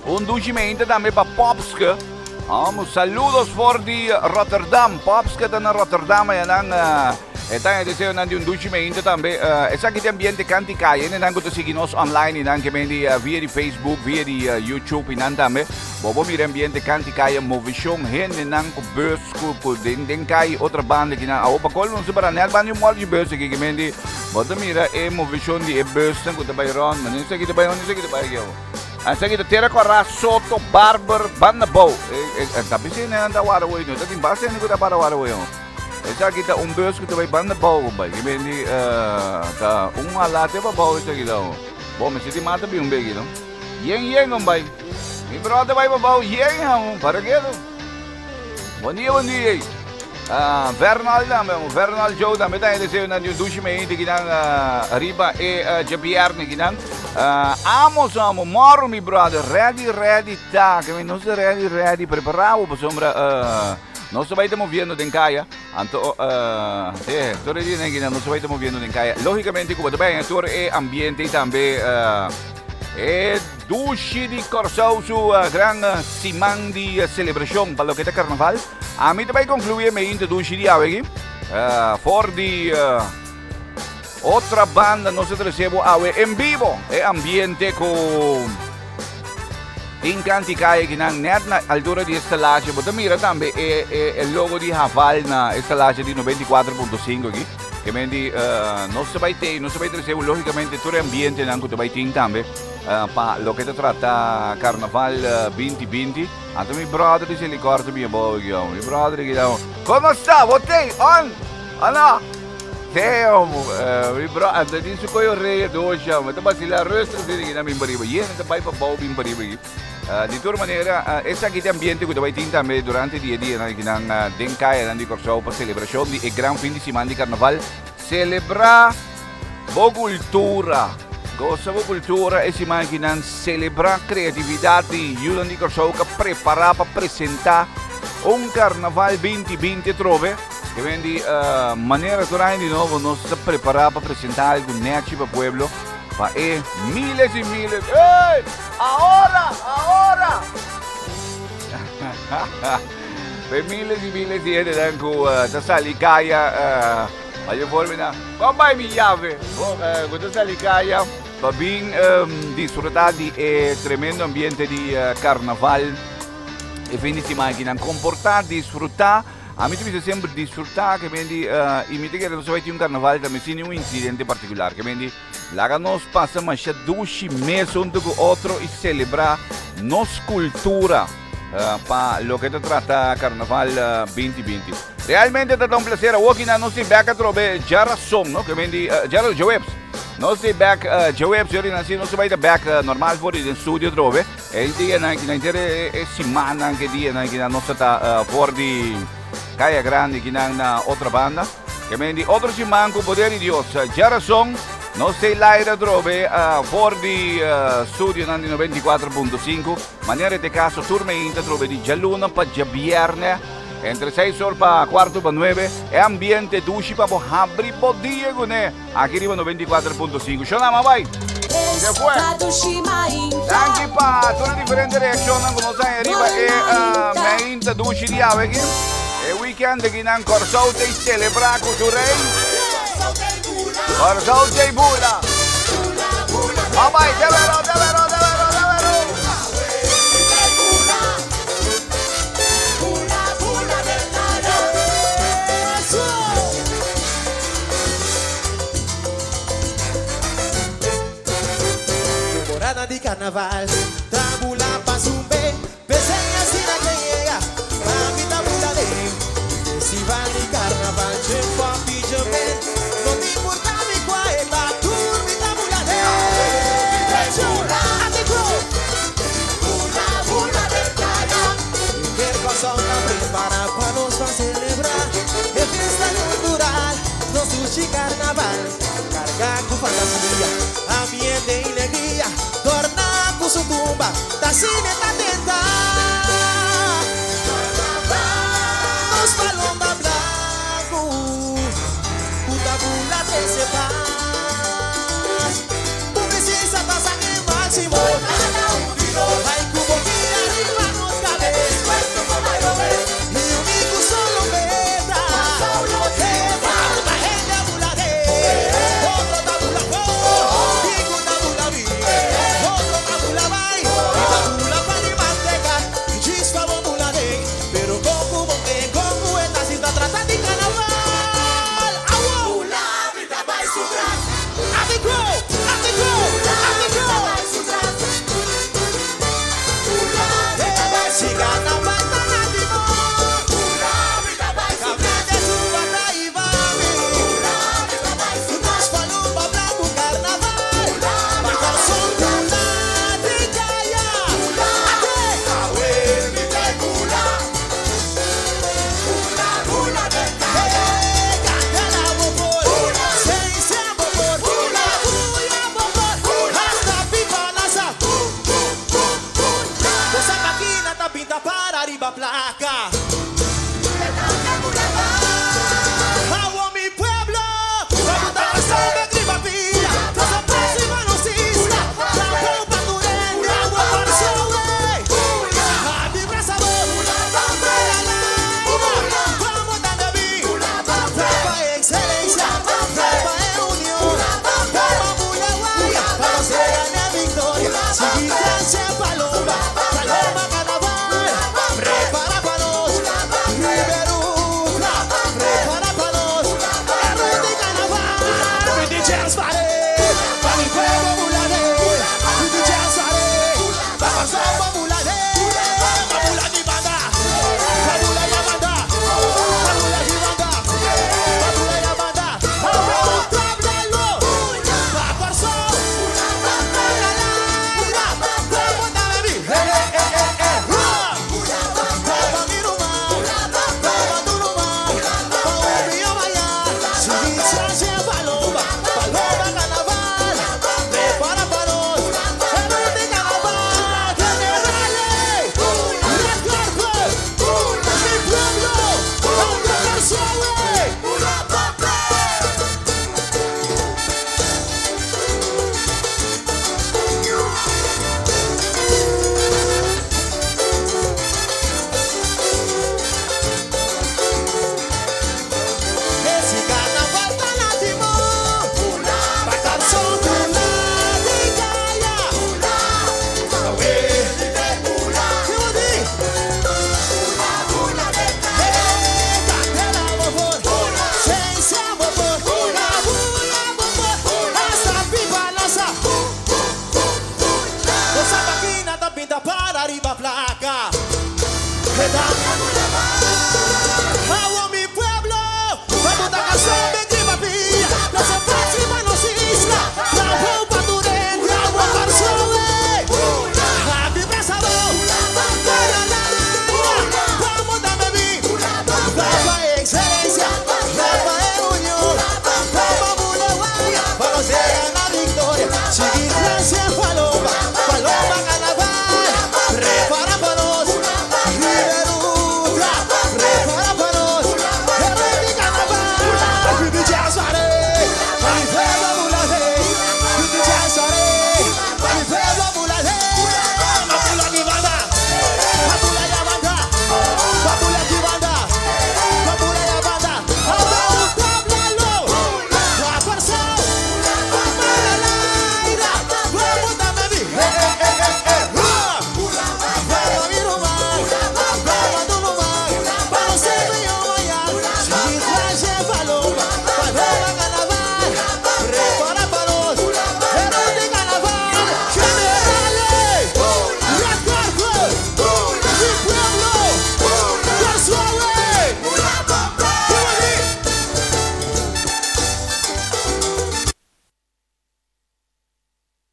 un dushi meinta tambe pa Popske. Amo saludos for di Rotterdam. Popske ta na Rotterdam aya nan. E ta e deseonan di un dushi meinta tambe. Esaki ta ambiente kanti kaya. Hendenan ku ta sigui nos online i nan ke men di via di Facebook, via di YouTube i nan tambe. Bo por mira ambiente kanti kaya, movishon, hendenan ku bus ku ku den den kaya i otro banda ki nan. Awor pa kolmo nos ta para nèt banda di un mòl di bus aki ke men di bo ta mira e movishon di e busnan ku ta bai rònt. Mane esaki ta bai unda esaki ta bai aki awor? Esaki ta Tera Kòrá, Soto, Barber, banda bou. Ta bisa hende nan ta wara woi no. Ta tin basta hende ku ta para wara woi awor. Esaki ta un bus ku ta bai banda bou bai. Ke ben di ta un hala te pa bou esaki ta. Bo mester di mata bin un beki no. Yen yen un bai. Mi brother bai pa bou yen amo. Para ketu. Bon dia bon dia. Uh, Vernal tambe, Vernal Joe tambe ta deseo nan di un dushi meinte kinan uh, riba e uh, djabièrnè kinan. Uh, amo amo moro mi brother, ready ready ta, ke mi nos ready ready preparado pasobra uh, Nos ta bai ta moviendo den kaya, anto eh, tur e dianan aki nos ta bai ta moviendo den kaya. Lógicamente ku bo ta bai haña tur e ambiente i tambe e dushi di Kòrsou su gran siman di selebrashon pa loke ta karnaval. Ami ta bai konkluí e meinta dushi di awe aki for di otra banda nos ta trese bo awe en bibo e ambiente ku Tin kanti kaya kinan net na altura di e stalaje. Bo ta mira tambe e, e, e logo di Haval na e stalaje di 94.5 aki. Ke men di uh, nos ta bai te, nos ta bai trese logicamente tur e ambientenan ku ta bai tin tambe uh, pa loke ta trata Carnaval uh, 2020. Anto mi brother di Selicorte mi abo aki, mi brother ki da. Como sta? Bo te on? Ana? Damn, mi bro, anto di su koyo rei dosha, mi ta basila rustig zit aki na bin pariba. Yene ta bai pa bou bin pariba aki. Di tur manera, esaki ta e ambiente ku ta bai tin tambe durante di e dianan aki nan den kayanan di Kòrsou pa selebrashon di e gran fin di siman di karnaval. Selebrá bo kultura, gosa bo kultura e siman aki nan, selebrá kreatividat di yunan di Kòrsou ku a prepará pa presentá un karnaval 2020 atrobe. Ke ven di manera tur aña di nobo nos ta prepara pa presenta algu nechi pa pueblo, pa e miles y miles, ey! Ahora! Ahora! Pa e miles y miles di hendenan ku ta sali kaya, pa yo por mira, kon bai mi yave? Ku ta sali kaya pa bin disfruta di e tremendo ambiente di karnaval e fin di siman aki nan. Komporta, disfruta. Ami ta bisa semper disfrutá ke men di i mi ta kere nos a bai tin un karnaval tambe sin ningun insidente partikular. Ke men di laga nos pasa masha dushi mes huntu ku otro i selebrá nos kultura pa loke ta trata karnaval 2020. Realmente ta ta un plaser. Awor kinan nos tin bek atrobe djarason, no? Ke men di djara djaweps. Nos tin bek djaweps yori nan si nos ta bai ta bek normal for di den studio atrobe. E dianan kinan henter e simannan ke dianan kinan nos ta ta for di Kaya Grandi kinan na otra banda. Ke men di otro siman ku poder di Dios. Djarason nos ta laira atrobe for di studionan di 94.5. Manera e kaso tur meinta atrobe di djaluna pa djabièrnè entre seis or pa kuarto pa nuebe. E ambiente dushi pa bo habri bo dia kuné. Aki riba 94.5. Shonama bai! Se fue. Danki pa tur e diferente reaccionnan ku nos a haña riba e meinta dushi di awe aki. E weekend aki nan Kòrsou ta selebrá ku su rei. Kòrsou ta bula. Bye bye, te vero, te vero, te vero, te vero. Temporada di carnaval Ta bula pa zumbe P'esei asina ke yega Pa mi ta bula den Festival di carnaval Jump up y jump in No ta importa mi cua e ta Tur mi ta bula den Ate go Henter Kòrsou ta prepara pa nos ban celebra E fiesta cultural Nos dushi carnaval Carga cu fantasia Ambiente y legria Torna cu su tumba Ta asina e ta tenta Nos palomba blanco Cu ta bula trece paz Bo presencia ta sa e maximo Ay cu bo guia riba nos cabes Y uni cu solo meta Hende a bula de Otro ta bula for Y cu ta bula bi Otro ta bula bay Y ta bula pa di manteca Djis pa bo bula den Pero con cu bo ke con cu e ta si ta trata di carnaval Awo! Ate go! Ate go! Ate go! Si carnaval ta na timon Cabrete tumba ta hiba mi Nos palomba blanco carnaval Pa Kòrsou bula di kaya Ate! Awe mi ta bula Bula den kaya Candela bo por Sensia bo por Buya bo por Hasta pipa lansa Bosa makina ta pinta para riba plaka. Awo mi pueblo, pa bo ta pasando riba pia. Nos a próxima nos isla, trabou pa tur hende, awo Kòrsou ey. Habi brasa bo, bandera laira, como ta debí. Pa excelencia, pa e union, pa bula guaya, pa nos gana victoria. Sigui trece paloma, paloma carnaval. Prepara pa nos. Keda.